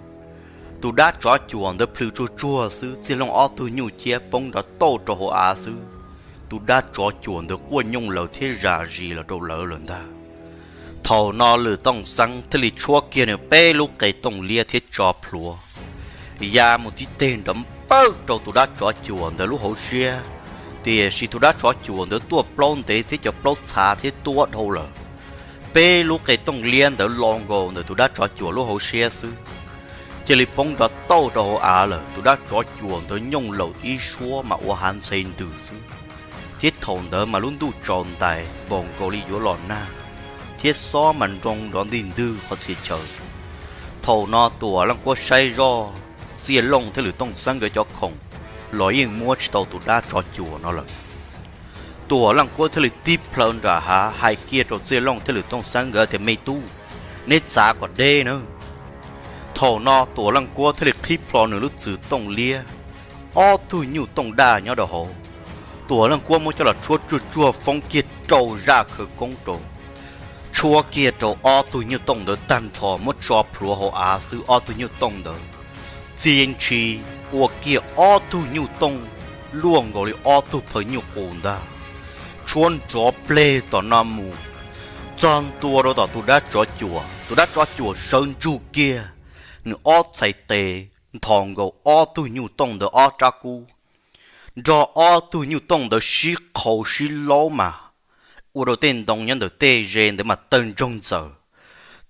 Tus dab tsov cuam ntawd plhws tsuag tsuag xwb, Txiaj Looj ob tug nyuj ciab poob nrov tauj rau hauv av xwb. Tus dab tsov cuam ntawd quaj nyooj laws thiab zam zis los rau lawv lawm ntag. Thaum no Lwm Tooj Xeeb thiaj li tshuab kiag nws peb lub qe tooj liab thiab tso plhuav ya mus tib teg nrov npawj rau tus dab tsov cuam ntawd lub hauv siab. Tiam sis tus dab tsov cuam ntawd tuaj plaub ntev thiab cov plaub txhav thiab tuab dhau lawm. Peb lub qe tooj liab ntawd lo nkaus ntawm tus dab tsov cuam lub hauv siab xwb, cia li poob nrov tauj rau hauv av lawm. Tus dab tsov cuam ntawd nyooj laws ib suab mas ua hav ntxhe ntws xwb, thiab thaum ntawd mas lub ntuj tsaus ntais npaum nkaus li yuav los nag, thiab xob mas nroo nrov ntig ntwg qhov txhia chaw. Thaum no Tuam Leej Kuab saib zoj, Txiaj Looj thiab Lwm Tooj Xeeb nkawd cov khoom los yeej muab tsis tau tus dab tsov cuam no lawm. Tuam Leej Kuab thiaj li tib plhaw nram hav hais kiag rau Txiaj Looj thiab Lwm Tooj Xeeb nkawd tias, Me tub, neb txav kom deb nawb. Thaum no Tuam Leej Kuab thiaj li qhib plho nws lub txwm tooj liab, ob tug nyuj tooj daj nyob rau hauv. Tuam Leej Kuab muab coj los tshuab tsuag tsuag foob kiag rau zaj khawv koob rau, tshuab kiag rau ob tug nyuj tooj ntawd tag nrho, muab tso plhuav hauv av xwb ob tug nyuj tooj ntawd txia ntshis ua kiag ob tug nyuj tooj luaj nkaus li ob tug phaw nyuj qus ntag. Tshuab nrov pleg tom no mus txog ntua rau tom tus dab tsov cuam, tus dab tsov cuam sawv ntsug kiag, nws ob txhais tes nthos nkaus ob tug nyuj tooj ntawd ob rab kub, nrog ob tug nyuj tooj ntawd sib qhau sib laub mas ua rau tej ntoo nyob ntawm tej ze ntawd mas tawg ntsoog ntxaws,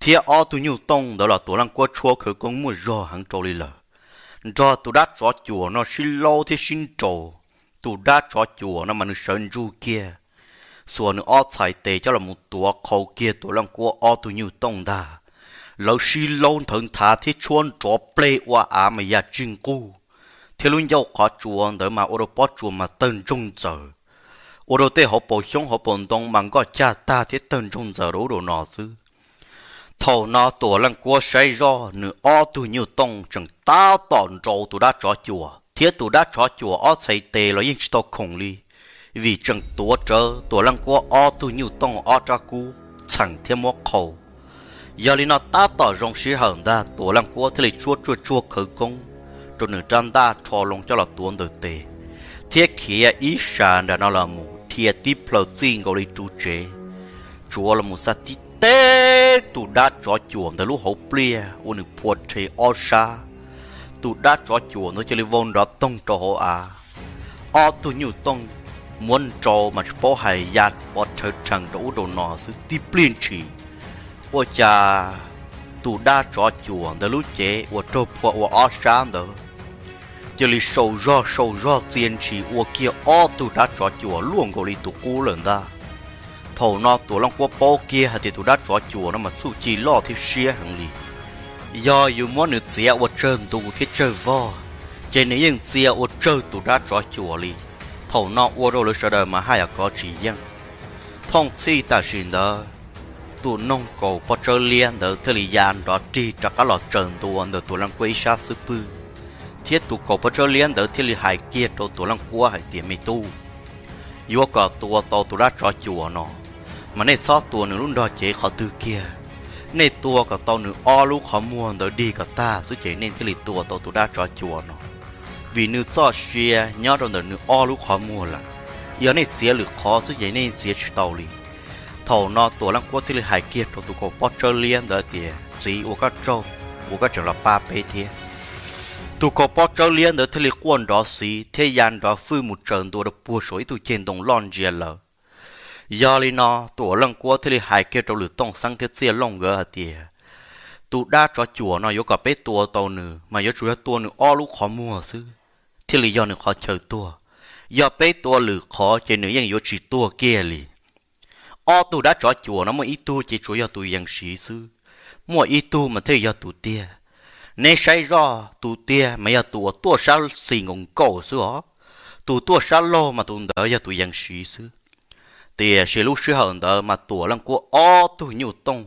thiab ob tug nyuj tooj ntawd los Tuam Leej Kuab tshuab khawv koob muaj zog heev rau li lawm. Nrog tus dab tsov cuam no sib laub thiab sib nraus, tus dab tsov cuam no mas nws sawv ntsug kiag, xuas nws ob txhais tes coj los mus tuav qhau kiag Tuam Leej Kuab ob tug nyuj tooj ntag. Lawv sib laub nthawv nthav thiab tshuab nrov pleg ua av mas ya tsig nquj, thiab lub ncauj qhov tsua ntawd mas ua rau pob tsuas mas tawg ntsoog ntxaws, ua rau tej hauv paus xyoob hauv paus ntoo mas nkoj cag tag thiab tawg ntsoog ntxaws rau ub rau no xwb. Thaum no Tuam Leej Kuab saib zoj, nws ob tug nyuj tooj tseem tab tom nraus tus dab tsov cuam, thiab tus dab tsov cuam ob txhais tes los yeej tsis tau khoom li, vim tseem tuav rawv Tuam Leej Kuab ob tug nyuj tooj ob rab kub txheem thiab muab qhau. Yog li no tab tom zoo sij hawm ntag, Tuam Leej Kuab thiaj li tshuab tsuag tsuag khawv koob rau nws rab ntaj rho loo coj los tuav ntawm tes, thiab khiav ib sas nram no los mus dhia tib plhaw txij nkaus li ru tsev, tsuav los mus xa tib teb tus dab tsov cuam ntawd lub hauv pliaj ua nws phua rhe ob sab. Tus dab tsov cuam ntawd cia li vau nrov toog rau hauv av. Ob tug nyuj tooj muab nrau mas tsis paub hais ya pov rhawv rhees rau ub rau no xwb, tib pliag ntshis ua cas tus dab tsov cuam ntawd lub cev uas raug phua ua ob sab ntawd cia li sau zog sau zog txia ntshis ua kiag ob tug dab tsov cuam luaj nkaus li tus qub lawm ntag. Thaum no Tuam Leej Kuab paub kiag hais tias tus dab tsov cuam no mas txuj ci loj thiab siab heev li. Yog yus muab nws txiav ua tsawg ntu thiab tsawg vog, ces nws yeej txia ua tsawg tus dab tsov cuam li. Thaum no ua rau lawv sawv daws mas haj yam kov tsis yeej. Thooj txhij tam sim ntawd, tus noog kaus pob tsawb liab ntawd thiaj li ya nrov rig rov qab los tsaws ntua ntawm Tuam Leej Kuab ib sab xub pwg, thiab tus kaus pob tsawb liab ntawd thiaj li hais kiag rau Tuam Leej Kuab hais tias, Me tub, yuav kom tua tau tus dab tsov cuam no, mas nej txhob tua nws lub nrog cev qhov twg kiag. Nej tua kom tau nws ob lub qhov muag ntawd dig kom tag xwb ces nej thiaj li tua tau tus dab tsov cuam no, vim nws txoj sia nyob rau ntawm nws ob lub qhov muag lawm. Yog nej txiav lwm qhov xwb ces nej txiav tsis tau li. Thaum no Tuam Leej Kuab thiaj li hais kiag rau tus kaus pob tsawb liab ntawd tias, Txiv, ua koj tsaug uas koj tseem los pab peb thiab. Tus kaus pob tsawb liab ntawd thiaj li quaj nrov xiv thiab ya nrov fwj mus tsaws ntua rau puag saum ib tug ceg ntoo loj ntsia lawm. Yog li no Tuam Leej Kuab thiaj li hais kiag rau Lwm Tooj Xeeb thiab Txiaj Looj nkawd hais tias, Tus dab tsov cuam no yuav kom peb tua tau nws mas yuav tsum yog tua nws ob lub qhov muag xwb thiaj li yog nws qhov chaw tuag. Yog peb tua lwm qhov ces nws yeej yuav tsis tuag kiag li. Ob tug dab tsov cuam no muaj ib tug ces tsuas yog tus yees siv xwb, muaj ib tug mas thiaj yog tus tiag. Neb saib zoj, tus tiag mas yog tus uas tuaj sab xis nkaus nkaus xwb os, tus tuaj sab laug mas tus ntawd yog tus yees siv xwb. Tiam sis lub sij hawm ntawd mas Tuam Leej Kuab ob tug nyuj tooj,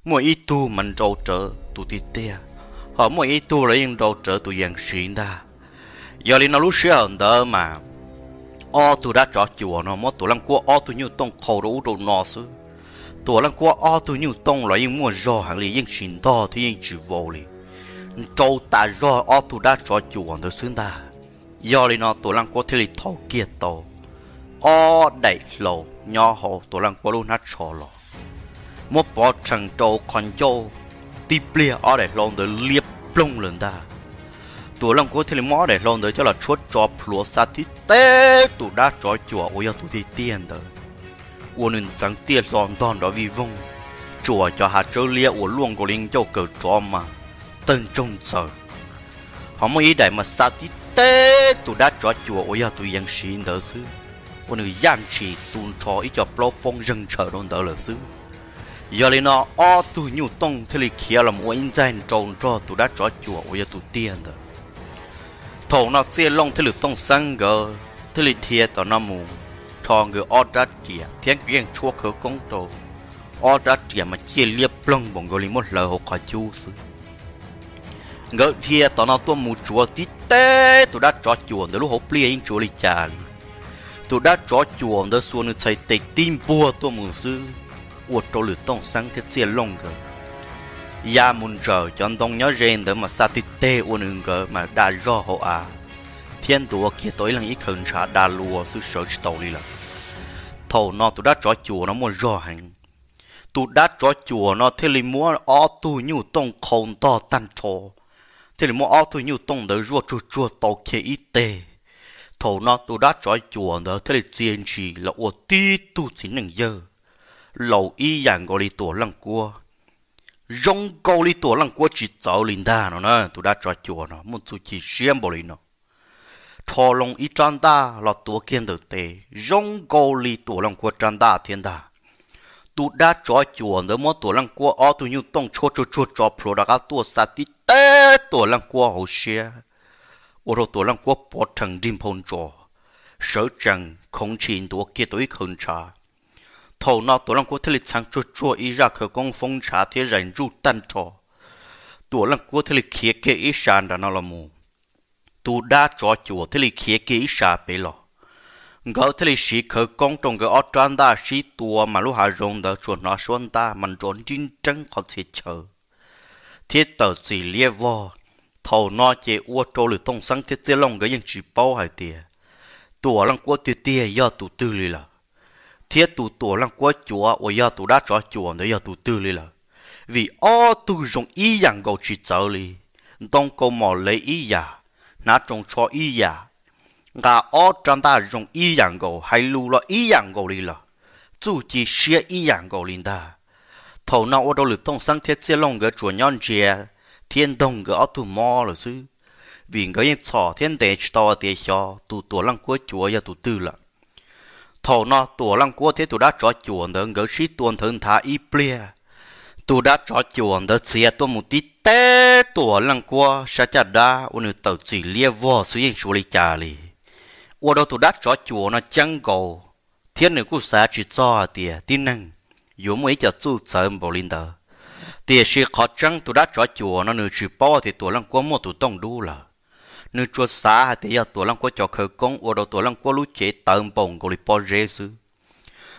muaj ib tug mas nrau rawv tus tiag tiag, ho muaj ib tug los yeej nrau rawv tus yees siv ntag. Yog li no lub sij hawm ntawd mas ob tug dab tsov cuam no muab Tuam Leej Kuab ob tug nyuj tooj qhau rau ub rau no xwb. Tuam Leej Kuab ob tug nyuj tooj los yeej muaj zog heev li, yeej tsis ntog thiab yeej tsis vau li, nrau tas zog ob tug dab tsov cuam ntawd xwb ntag. Yog li no Tuam Leej Kuab thiaj li thau kiag tau ob daim hlau nyob hauv Tuam Leej Kuab lub hnab tsho los, muab pov rhees rau qhov ncauj, tib pliag ob daim hlau ntawd liab ploog lawm ntag. Tuam Leej Kuab thiaj li muab ob daim hlau ntawd coj los tshuab tso plhuav xa tib teb tus dab tsov cuam uas yog tus tiag tiag ntawd, ua nws ntxeev tiaj hlo ntog nrov vij voog, tsuas cov hav tsawb liab uas luaj nkaus li ncauj kawm tsov mas tawg ntsoog ntxaws. Ho muaj ib daim mas xa tib teb tus dab tsov cuam uas yog tus yees siv ntawd xwb, ua nws yaj ntshis tu nrho ib co plaub poob zeeg ntshaw rau ntawd lawm xwb. Yog li no ob tug nyuj tooj thiaj li khiav los ua ib ntxaig nrau nrog tus dab tsov cuam uas yog tus tiag ntawd. Thaum no Txiaj Looj thiab Lwm Tooj Xeeb nkawd thiaj li dhia tom no mus rho nkawd ob rab riam thiab nkawd yeej tshuab khawv koob rau, ob rab riam mas ciaj liab ploog npaum nkaus li muab hlawv hauv qhov cub xwb. Nkawd dhia tom no tuaj mus tsuav tib teb tus dab tsov cuam ntawd lub hauv pliaj yeej tsis ua li cas li. Tus dab tsov cuam ntawd xuas nws txhais tes tib npuag tuaj mus xwb, ua rau Lwm Tooj Xeeb thiab Txiaj Looj nkawd ya mus ntsawm cov ntoo nyob ze ntawd mas xa tib teg ua nws nkawd mas da zog hauv av, thiab ntuav kiag tau ib leeg ib khaws ntshav da luas xwb sawv tsis tau li lawm. Thaum no tus dab tsov cuam no muaj zog heev, tus dab tsov cuam no thiaj li muab ob tug nyuj tooj qhau ntog tag nrho, thiaj li muab ob tug nyuj tooj ntawd zuaj tsuag tsuag tau kiag ib teg. Thaum no tus dab tsov cuam ntawd thiaj li txia ntshis los ua tib tug txiv neej yawg, laus ib yam nkaus li Tuam Leej Kuab, zoo nkaus li Tuam Leej Kuab tsis txawv li ntag no na. Tus dab tsov cuam no muaj txuj ci siab npaum li no, rho loo ib rab ntaj los tuav kiag ntawm tes zoo nkaus li Tuam Leej Kuab rab ntaj thiab ntag. Tus dab tsov cuam ntawd muab Tuam Leej Kuab ob tug nyuj tooj tshuab tsuag tsuag tso plhuav rov qab tuaj xa tib teg Tuam Leej Kuab hauv siab, ua rau Tuam Leej Kuab pov rhees nrig nphau ntsos, sawv tsees khoov ntshis ntuav kiag tau ib khaws ntshav. Thaum no Tuam Leej Kuab thiaj li txheev tsuag tsuag ib zaj khawv koob foob ntshav thiab zais ntsuj tag nrho. Tuam Leej Kuab thiaj li khiav kiag ib sas nram no los mus, tus dab tsov cuam thiaj li khiav kiag ib sas pem los. Nkawd thiaj li siv khawv koob rau nkawd ob rab ntaj sib tua mas lub hav zoov ntawd tsuas hnov suab ntaj mas nrov nrib nreeb qhov txhia chaw thiab tawm txim liab vog. Thaum no ces ua rau Lwm Tooj Xeeb thiab Txiaj Looj nkawd yeej tsis paub hais tias Tuam Leej Kuab tiag tiag yog tus twg li lawm, thiab tus Tuam Leej Kuab cuav uas yog tus dab tsov cuam ntawd yog tus twg li lawm. Vim ob tug zoo ib yam nkaus tsis txawv li, ntoo kaus mom lev ib yam, hnav tsoos tsho ib yam, nqa ob rab ntaj zoo ib yam nkaus, hais lus los ib yam nkaus li lawm, txuj ci siab ib yam nkaus li ntag. Thaum no ua rau Lwm Tooj Xeeb thiab Txiaj Looj nkawd tsuas nyob ntsia thiab ntoog nkawd ob tug mob lawm xwb, vim nkawd yeej txhom thiab ntes tsis tau hais tias xyov tus Tuam Leej Kuab cuav yog tus twg lawm. Thaum no Tuam Leej Kuab thiab tus dab tsov cuam ntawd nkawd sib tua nthawv nthav ib pliag, tus dab tsov cuam ntawd txiav tuaj mus tib teg Tuam Leej Kuab sab caj dab ua nws tawm txim liab vog xwb yeej tsis ua li cas li. Ua rau tus dab tsov cuam no ceeb nkaus, thiab nws kuj xav tsis txog hais tias tib neeg yuav muaj ib co txuj txawv npaum li ntawd. Tiam sis qhov tseeb tus dab tsov cuam no nws tsis paub hais tias Tuam Leej Kuab muaj tus tooj dub lawm, nws tsuas xav hais tias yog Tuam Leej Kuab cov khawv koob ua rau Tuam Leej Kuab lub cev tawv npaum nkaus li pob zeb xwb.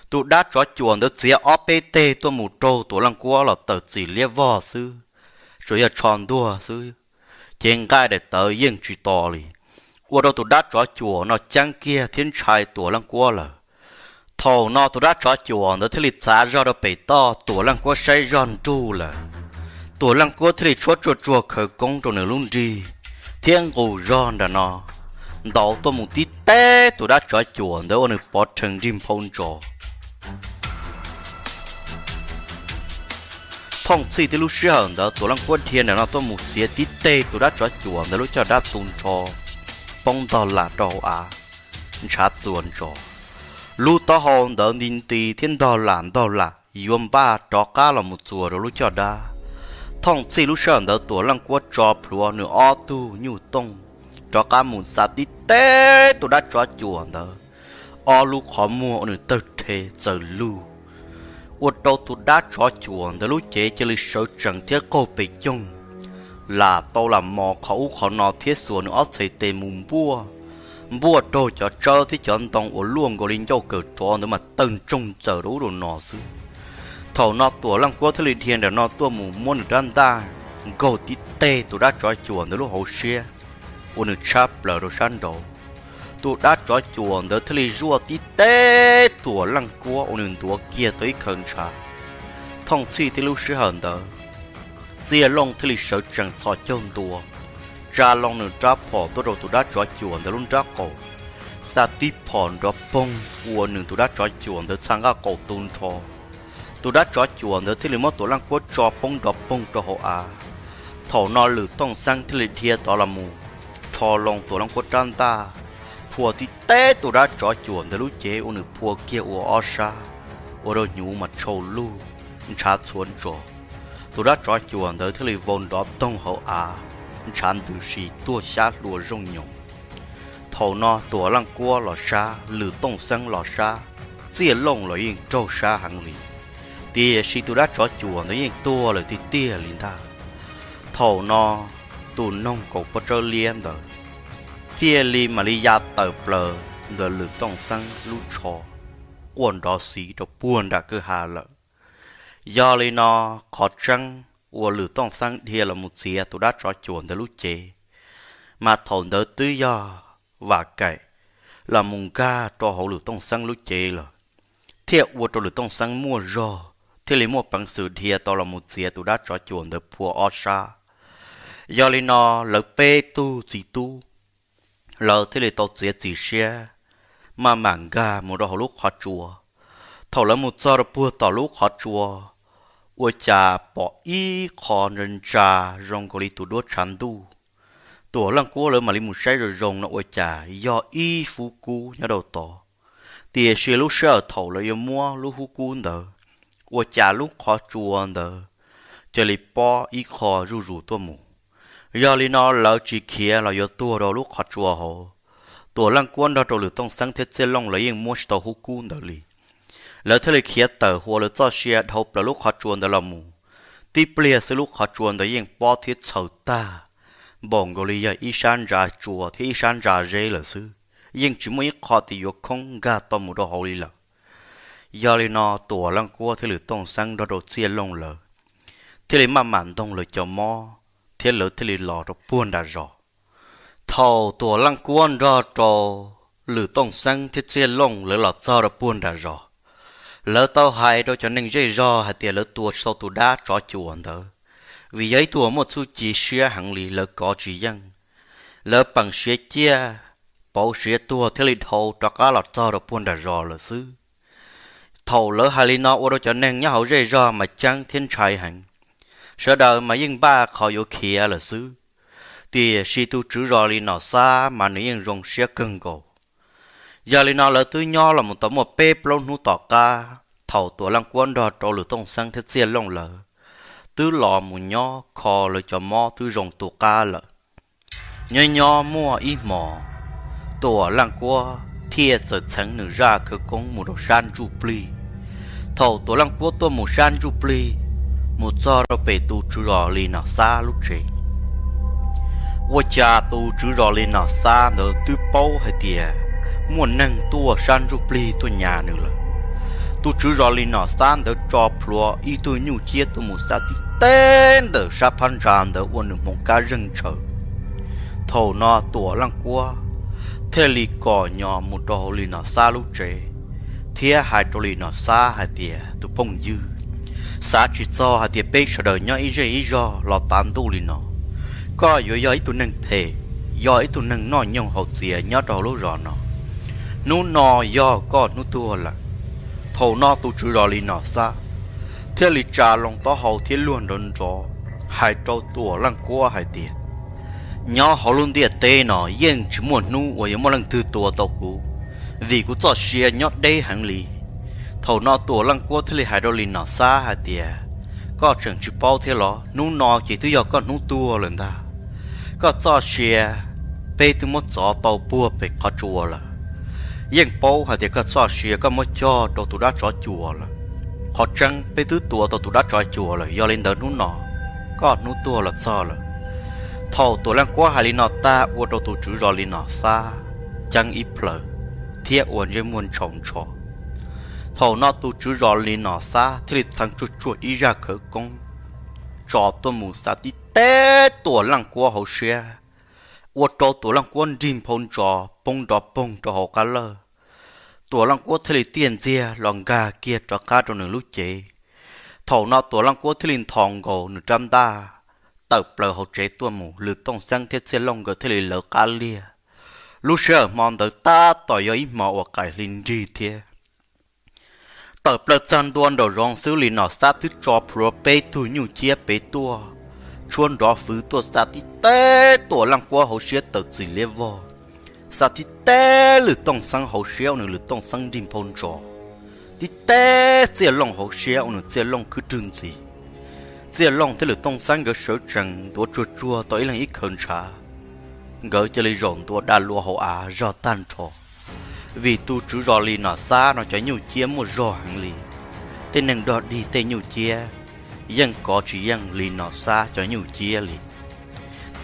Tus dab tsov cuam ntawd txiav ob peb teg tuaj mus raug Tuam Leej Kuab los tawm txim liab vog xwb, tsuas yog tsho ntuag xwb, cev nqaij daim tawv yeej tsis to li. Ua rau tus dab tsov cuam no ceeb kiag thiab ntshai Tuam Leej Kuab lawm. Thaum no tus dab tsov cuam ntawd thiaj li txav zog rau pem toj, Tuam Leej Kuab saib zog nruj lawm. Tuam Leej Kuab thiaj li tshuab tsuag tsuag khawv koob rau nws lub nrig thiab nqus zog nram no ntaus tuaj mus tib teg tus dab tsov cuam ntawd ua nws pov rhees nrig nphau ntsos. Thooj txhij tib lub sij hawm ntawd Tuam Leej Kuab dhia nram no tuaj mus txiav tib teg tus dab tsov cuam ntawd lub caj dab tu nrho, poob ntog lam rau hauv av, ntshav txuas ntsos. Lub taub hau ntawd nti nti thiab ntog lam ntog lam yuav npaj rov qab los mus txuas rau lub caj dab. Thooj txhij lub sij hawm ntawd Tuam Leej Kuab tso plhuav nws ob tug nyuj tooj rov qab mus xa tib teg tus dab tsov cuam ntawd ob lub qhov muag ua nws tawg rhe txawm lug, ua rau tus dab tsov cuam ntawd lub cev cia li sawv tsees thiab qaug pes coog, lam tau lam mos qhov ub qhov no thiab xuas nws ob txhais tes mus npuaj, npuaj raug cov tsawb thiab cov ntoo uas luaj nkaus li ncauj kawm tsov ntawd mas tawg ntsoog txawm rau ub rau no xwb. Thaum no Tuam Leej Kuab thiaj li dhia nram no tuaj mus muab nws rab ntaj nkaug tib teg tus dab tsov cuam ntawd lub hauv siab, ua nws tshab plaws rau sab nraud. Tus dab tsov cuam ntawd thiaj li zuaj tib teg Tuam Leej Kuab ua nws ntuav kiag tau ib khaws ntshav. Thooj txhij tib lub sij hawm ntawd Txiaj Looj thiaj li sawv tsees txhos caug ntua, tsa loo nws rab phom tuaj rau tus dab tsov cuam ntawd lub nrab qaum, xa tib phom nrov poog ua nws tus dab tsov cuam ntawd txha nqaj qaum tu nrho. Tus dab tsov cuam ntawd thiaj li muab Tuam Leej Kuab tso poob nrov poog rau hauv av. Thaum no Lwm Tooj Xeeb thiaj li dhia tod los mus rho loo Tuam Leej Kuab rab ntaj, phua tib teg tus dab tsov cuam ntawd lub cev ua nws phua kiag ua ob sab, ua rau hnyuv mas tshau lug, ntshav txhuav ntsos. Tus dab tsov cuam ntawd thiaj li vau nrov toog hauv av, ntshav ntws si tuag xyab hlua zooj nyoos. Thaum no Tuam Leej Kuab los sab, Lwm Tooj Xeeb los sab, Txiaj Looj los yeej raug sab heev li. Tiam sis tus dab tsov cuam ntawd yeej tuag lawm tiag tiag li ntag. Thaum no tus noog kaum pob tsawb liab ntawd thiaj li mam li ya tawm plaws ntawm Lwm Tooj Xeeb lub tsho, quaj nrov xiv rau puag nram kwj ha lawm. Yog li no, qhov tseeb uas Lwm Tooj Xeeb dhia los mus txiav tus dab tsov cuam ntawd lub cev, mas thaum ntawd twb yog Vam Kaim los mus nkag rau hauv Lwm Tooj Xeeb lub cev lawm, thiaj ua rau Lwm Tooj Xeeb muaj zog thiaj li muaj peev xwm dhia tau los mus txiav tus dab tsov cuam ntawd phua ob sab. Yog li no, lawv peb tug txiv tub, lawv thiaj li tau txiav txim siab maj mam nkag mus rau hauv lub qhov tsua. Thaum lawv mus txog rau puag tom lub qhov tsua, ua cas pom ib qho ntsa ntsa zoo nkaus li tus duab tshav ntuj. Tuam Leej Kuab lawv mam li mus saib zoo zoo no ua cas yog ib fub kub nyob rau tod. Tiam sis lub sij hawm thaum lawv yuav muab lub fub kub ntawd, ua cas lub qhov tsua ntawd cia li pob ib qho zuj zus tuaj mus. Yog li no lawv tsis khiav los yuav tuag rau lub qhov tsua hauv. Tuam Leej Kuab nrog rau Lwm Tooj Xeeb thiab Txiaj Looj lawv yeej muab tsis tau fub kub ntawd li. Lawv thiaj li khiav tawm hauv lawv txoj sia dhau plaws lub qhov tsua ntawd los mus. Tib pliag xwb lub qhov tsua ntawd yeej pob thiab txhaws tag, npaum nkaus li yog ib sab ntsa tsua thiab ib sab ntsa zeb lawm xwb, yeej tsis muaj ib qho tias yuav khoob nkag tau mus rau hauv li lawm. Yog li no Tuam Leej Kuab thiab Lwm Tooj Xeeb nrog rau Txiaj Looj lawv thiaj li maj mam ntoog lawv cov mob thiab lawv thiaj li los rau puag nram zos. Thaum Tuam Leej Kuab nrog rau Lwm Tooj Xeeb thiab Txiaj Looj lawv los txog rau puag nram zos, lawv tau hais rau cov neeg zej zog hais tias lawv tua tsis tau tus dab tsov cuam ntawd, vim yog ib tug muaj txuj ci siab heev li lawv kov tsis yeej. Lawv peem siav ciaj, pauv siav tuag thiaj li dhau rov qab los txog rau puag nram zos lawm xwb. Thaum lawv hais li no ua rau cov neeg nyob hauv zej zog mas ceeb thiab ntshai heev. Sawv daws mas yeej npaj qhov yuav khiav lawm xwb. Tiam sis tus tswv zos Lis Nom Xab mas nws yeej zoo siab kawg nkaus. Yog li no lawv twb nyob los mus tau muaj peb plaub hnub tom qab, thaum Tuam Leej Kuab nrog rau Lwm Tooj Xeeb thiab Txiaj Looj lawv twb los mus nyob kho lawv cov mob twb zoo tu qab lawm. Nyob nyob muaj ib hmos, Tuam Leej Kuab thiaj txawm txheev nws zaj khawv koob mus rau sab ntsuj plig. Thaum Tuam Leej Kuab tuaj mus sab ntsuj plig, mus txog rau pem tus tswv zos Lis Nom Xab lub tsev, ua cas tus tswv zos Lis Nom Xab ntawd twb paub hais tias muaj neeg tuaj sab ntsuj plig tuaj nyas nws lawm. Tus tswv zos Lis Nom Xab ntawd tso plhuav ib tug nyuj ciab tuaj mus xa tib teg ntawm sab phab ntsa ntawd ua nws hmoov kab zeeg ntshaw. Thaum no Tuam Leej Kuab thiaj li kom nyos mus rau hauv Lis Nom Xab lub tsev, thiab hais rau Lis Nom Xab hais tias, tus phooj ywg, xav tsis txog hais tias peb sawv daws nyob ib zej ib zog los tav ntuj li no, koj yuav yog ib tug neeg phem, yog ib tug neeg noj nyoog haus txias nyob rau hauv lub zos no. Hnub no yog koj hnub tuag lawm. Thaum no tus tswv zos Lis Nom Xab thiaj li tsa loo taub hau thiab luag nrov nrov hais rau Tuam Leej Kuab hais tias, nyob hauv lub ntiaj teb no yeej tsis muaj hnub uas yuav muaj leej twg tua tau kuv, vim kuv txoj sia nyob deb heev li. Thaum no Tuam Leej Kuab thiaj li hais rau Lis Nom Xab hais tias, koj tseem tsis paub thiab los? Hnub no ces twb yog koj hnub tuag lawm ntag. Koj txoj sia peb twb muab txov tau puag pem qhov tsua lawm. Yeej paub hais tias koj txoj sia koj muab cog rau tus dab tsov cuam lawm. Qhov tseeb peb twb tua tau tus dab tsov cuam lawm, yog li ntawd hnub no koj hnub tuag los txog lawm. Thaum Tuam Leej Kuab hais li no tag ua rau tus tswv zos Lis Nom Xab ceeb ib plhaw thiab ua ntsej muag ntshau ntsho. Thaum no tus tswv zos Lis Nom Xab thiaj li txheev tsuag tsuag ib zaj khawv koob tso tuaj mus xa tib teb Tuam Leej Kuab hauv siab, ua rau Tuam Leej Kuab nrig nphau ntsos poob nrov poog rau hauv qab lawj. Tuam Leej Kuab thiaj li tiaj ntxiag los nkag kiag rov qab rau nws lub cev. Thaum no Tuam Leej Kuab thiaj li nthos nkaus nws rab ntaj tawm plaws hauv tsev tuaj mus, Lwm Tooj Xeeb thiab Txiaj Looj nkawd thiaj li lawv qab liag. Lub sij hawm hmo ntawd tab tom yog ib hmo uas qaim hli nrig thiab. Tawm plaws txog ntua nraum zoov xwb Lis Nom Xab twb tso plhuav peb tug nyuj ciab pem tuaj, tshuab nrov fwv tuaj xa tib teb Tuam Leej Kuab hauv siab tawm txim liab vog, xa tib teb Lwm Tooj Xeeb hauv siab ua nws Lwm Tooj Xeeb nrig nphau ntsos, tib teb Txiaj Looj hauv siab ua nws Txiaj Looj khwb rwg ntxiv. Txiaj Looj thiab Lwm Tooj Xeeb nkawd sawv tsees ntuav tsuag tsuag tau ib leeg ib khaws ntshav, nkawd cia li zaum ntua daj lua hauv av zog tag nrho. Vim tus tswv zos Lis Nom Xab no cov nyuj ciab muaj zog heev li, tej neeg dog dig tej nyuj ciab yeej kov tsis yeej Lis Nom Xab cov nyuj ciab li.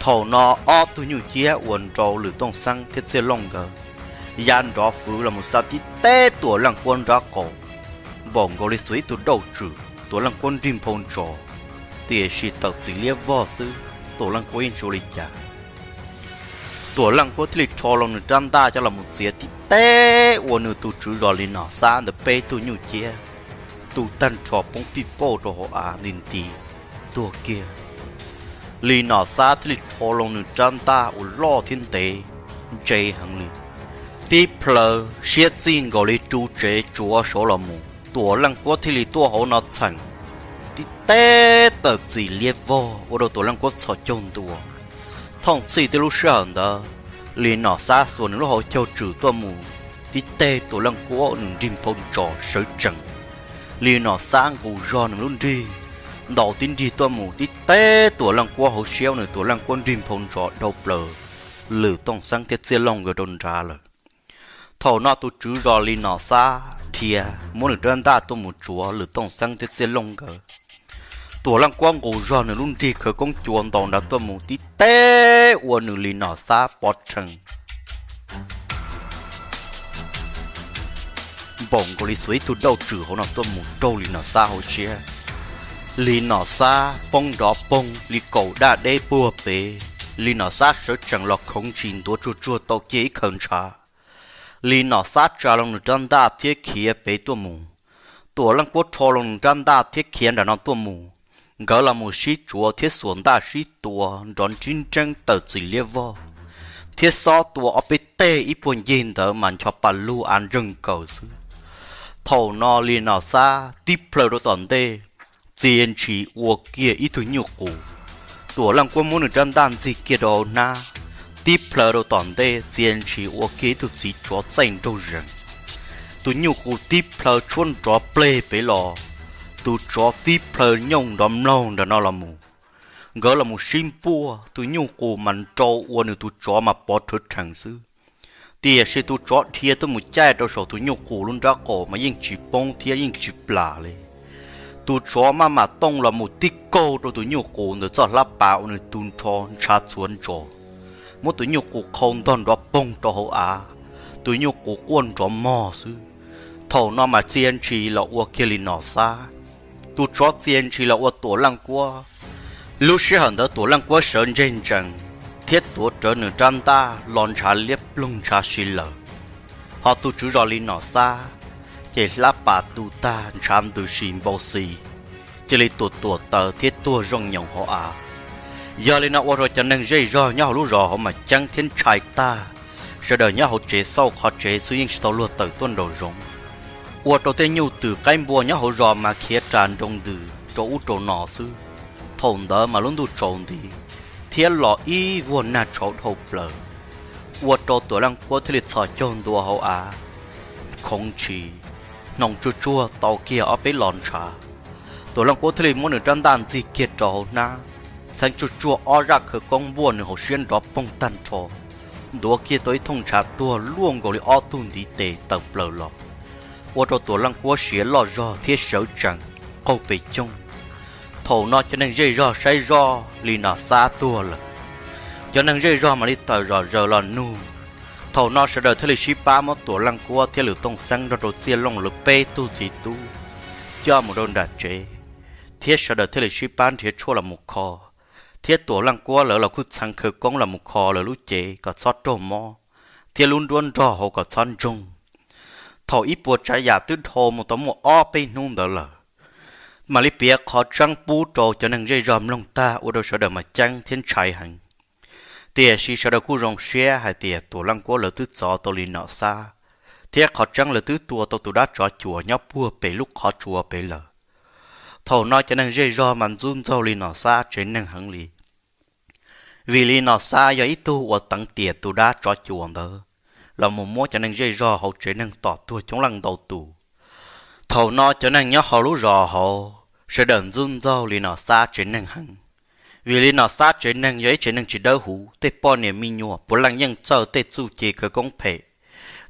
Thaum no ob tug nyuj ciab uas nrau Lwm Tooj Xeeb thiab Txiaj Looj nkawd ya nrov fwv los mus xa tib teb Tuam Leej Kuab nrab qaum, npaum nkaus li xuas ib tug dauj tswm, Tuam Leej Kuab nrig nphau ntsos, tiam sis tawm txim liab vog xwb, Tuam Leej Kuab yeej tsis ua li cas. Tuam Leej Kuab thiaj li rho loo nws rab ntaj coj los mus txiav tib teb ua nws tus tswv zos Lis Nom Xab ntawd peb tug nyuj ciab, tu tag nrho poob pij pauj rau hauv av nti nti tuag kiag. Lis Nom Xab thiaj li rho loo nws rab ntaj uas loj thiab ntev ntse heev li, tib plhaw siab txij nkaus li ru tsev tsuav saud los mus, Tuam Leej Kuab thiaj li tuaj hauv no txheem tib teb tawm txim liab vog ua rau Tuam Leej Kuab txhos caug ntua. Thooj txhij tib lub sij hawm ntawd, Lis Nom Xab xuas nws lub hauv caug tswm tuaj mus tib teb Tuam Leej Kuab nws nrig nphau ntsos sawv tsees. Lis Nom Xab nqus zog nws lub nrig, ntaus tib nrig tuaj mus tib teb Tuam Leej Kuab hauv siab ua nws Tuam Leej Kuab nrig nphau ntsos dhau plaws Lwm Tooj Xeeb thiab Txiaj Looj nkawd rau nrad lawm. Thaum no tus tswv zos Lis Nom Xab dhia muab nws rab ntaj tuaj mus tsuav Lwm Tooj Xeeb thiab Txiaj Looj nkawd. Tuam Leej Kuab nqus zog nws lub nrig khawv koob cua ntaus nrad tuaj mus tib teb ua nws Lis Nom Xab pov rhees, npaum nkaus li xuas ib tug dauj tswm hauv no tuaj mus raug Lis Nom Xab hauv siab. Lis Nom Xab poob nrov poog li kaum daj deb puag pem. Lis Nom Xab sawv tsees los khoov ntshis ntuav tsuag tsuag tau kiag ib khaws ntshav. Lis Nom Xab tsa loo nws rab ntaj thiab khiav pem tuaj mus. Tuam Leej Kuab rho loo nws rab ntaj thiab khiav nram no tuaj mus. Nkawd los mus sib tsuav thiab xuas ntaj sib tua nrov nrib nreeb tawm txim liab vog, thiab xob tua ob peb teg ib puag ncig ntawd mas ncho pa lug av ntseeg kaws xwb. Thaum no Lis Nom Xab tib plhaw rau tom ntej, txia ntshis ua kiag ib tug nyuj qus. Tuam Leej Kuab muab nws rab ntaj ntxig kiag rau hauv hnab, tib plhaw rau tom ntej txia ntshis ua kiag ib tug txiv tsov txaij nraug zees. Tus nyuj qus tib plhaw tshuab nrov pleg pem los, tus tsov tib plhaw nyooj nrov mloog nram no los mus. Nkawd los mus sib npuaj, tus nyuj qus mas nrau ua nws tus tsov mas pov rhawv rhees xwb. Tiam sis tus tsov dhia tuaj mus caij rau saum tus nyuj qus lub nrab qaum mas yeej tsis poob thiab yeej tsis plam li. Tus tsov maj mam tooj los mus tib kaug rau tus nyuj qus ntawd txoj hlab pas ua nws tu nrho ntshav txhuav ntsos, muab tus nyuj qus qhau ntog nrov poog rau hauv av. Tus nyuj qus quaj nrov mog xwb. Thaum no mas txia ntshis los ua kiag Lis Nom Xab, tus tsov txia ntshis los ua Tuam Leej Kuab. Lub sij hawm ntawd Tuam Leej Kuab sawv ntseg ntsees thiab tuav rawv nws rab ntaj los ntshav liab ploog ntshav si lawm. Ho tus tswv zos Lis Nom Xab ces hlab pas tu tag ntshav ntws si npau xis, cia li tuam tuam taws thiab tuag zooj nyoos hauv av. Yog li no ua rau cov neeg zej zog nyob hauv lub zos hauv mas ceeb thiab ntshai tag, sawv daws nyob hauv tsev xauj qhov tsev xwb yeej tsis tau luag tawm tuaj nraum zoov. Ua rau tej nyuj twm qaib npua nyob hauv zos mas khiav ras nroo ntws rau ub rau no xwb. Thaum ntawd mas lub ntuj tsaus nti thiab los ib vuag nag tshauv dhau plaws, ua rau Tuam Leej Kuab thiaj li txhos caug ntua hauv av, khoov ntshis, hnoos tsuag tsuag tau kiag ob peb los ntshav. Tuam Leej Kuab thiaj li muab nws rab ntaj ntxig kiag rau hauv hnab, txheeb tsuag tsuag ob zaj khawv koob npuaj nws hauv siab nrov poog tag nrho, ntuav kiag tau ib thooj ntshav tuag luaj nkaus li ob tug ntiv tes tawm plaws los, ua rau Tuam Leej Kuab siav loj zog thiab sawv tsees qaug pes coog. Thaum no cov neeg zej zog saib zoj Lis Nom Xab tuag lawm, cov neeg zej zog mam li tawm zom zaws los nug. Thaum no sawv daws thiaj li sib pab muab Tuam Leej Kuab thiab Lwm Tooj Xeeb nrog rau Txiaj Looj lawv peb tug txiv tub coj mus rau nram tsev, thiab sawv daws thiaj li sib pab nrhiav tshuaj los mus kho, thiab Tuam Leej Kuab lawv los kuj txheev khawv koob los mus kho lawv lub cev kom txhob raug mob, thiab lub nruab nrog hauv kom txhob ntsoog. Thaum ib puas tsav yam twb dhau mus tau muaj ob peb hnub ntawd lawm, mam li piav qhov tseeb pub rau cov neeg zej zog mloog tag ua rau sawv daws mas ceeb thiab ntshai heev. Tiam sis sawv daws kuj zoo siab hais tias Tuam Leej Kuab lawv twb txov tau Lis Nom Xab, thiab qhov tseeb lawv twb tua tau tus dab tsov cuam nyob puag pem lub qhov tsua pem lawm. Thaum no cov neeg zej zog mas ntxub ntxaug Lis Nom Xab tsev neeg heev li, vim Lis Nom Xab yog ib tug uas teev tiam tus dab tsov cuam ntawd los mus muab cov neeg zej zog hauv tsev neeg tom tuag coob leej ntau tus. Thaum no cov neeg nyob hauv lub zos hauv sawv daws ntxub ntxaug Lis Nom Xab tsev neeg heev, vim Lis Nom Xab tsev neeg yog ib tsev neeg tsis dawb huv, tej poj niam me nyuam puav leej yeej txawj tej txuj ci khawv koob phem.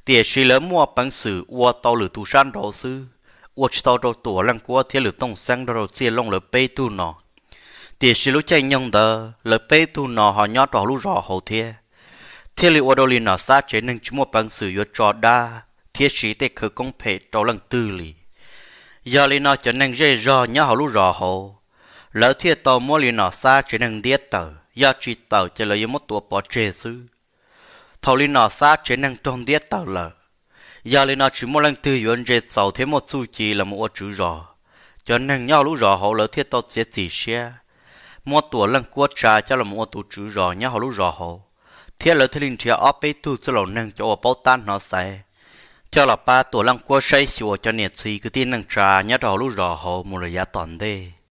Tiam sis lawv muaj peev xwm ua tau lwm tus sab nraud xwb, ua tsis tau rau Tuam Leej Kuab thiab Lwm Tooj Xeeb nrog rau Txiaj Looj lawv peb tug no. Tiam sis lub caij nyoog ntawd lawv peb tug no ho nyob rau hauv lub zos hauv thiab, thiaj li ua rau Lis Nom Xab tsev neeg tsis muaj peev xwm yuav tso dab thiab siv tej khawv koob phem rau leej twg li. Yog li no cov neeg zej zog nyob hauv lub zos hauv, lawv thiaj tau muab Lis Nom Xab tsev neeg ntiab tawm, yog tsis tawm ces lawv yuav muab tua pov tseg xwb. Thaum Lis Nom Xab tsev neeg raug ntiab tawm lawm, yog li no tsis muaj leej twg yuav ntse txaus thiab muaj txuj ci los mus ua tswv zos. Cov neeg nyob hauv lub zos hauv lawv thiaj tau txiav txim siab muab Tuam Leej Kuab tsa coj los mus ua tus tswv zos nyob hauv lub zos hauv, thiab lawv thiaj li nrhiav ob peb tug txwj laus neeg cov uas paub tab hnov xaiv coj los pab Tuam Leej Kuab saib xyuas cov niam txiv kwv tij neej tsa nyob rau hauv lub zos hauv mus lawm yav tom ntej.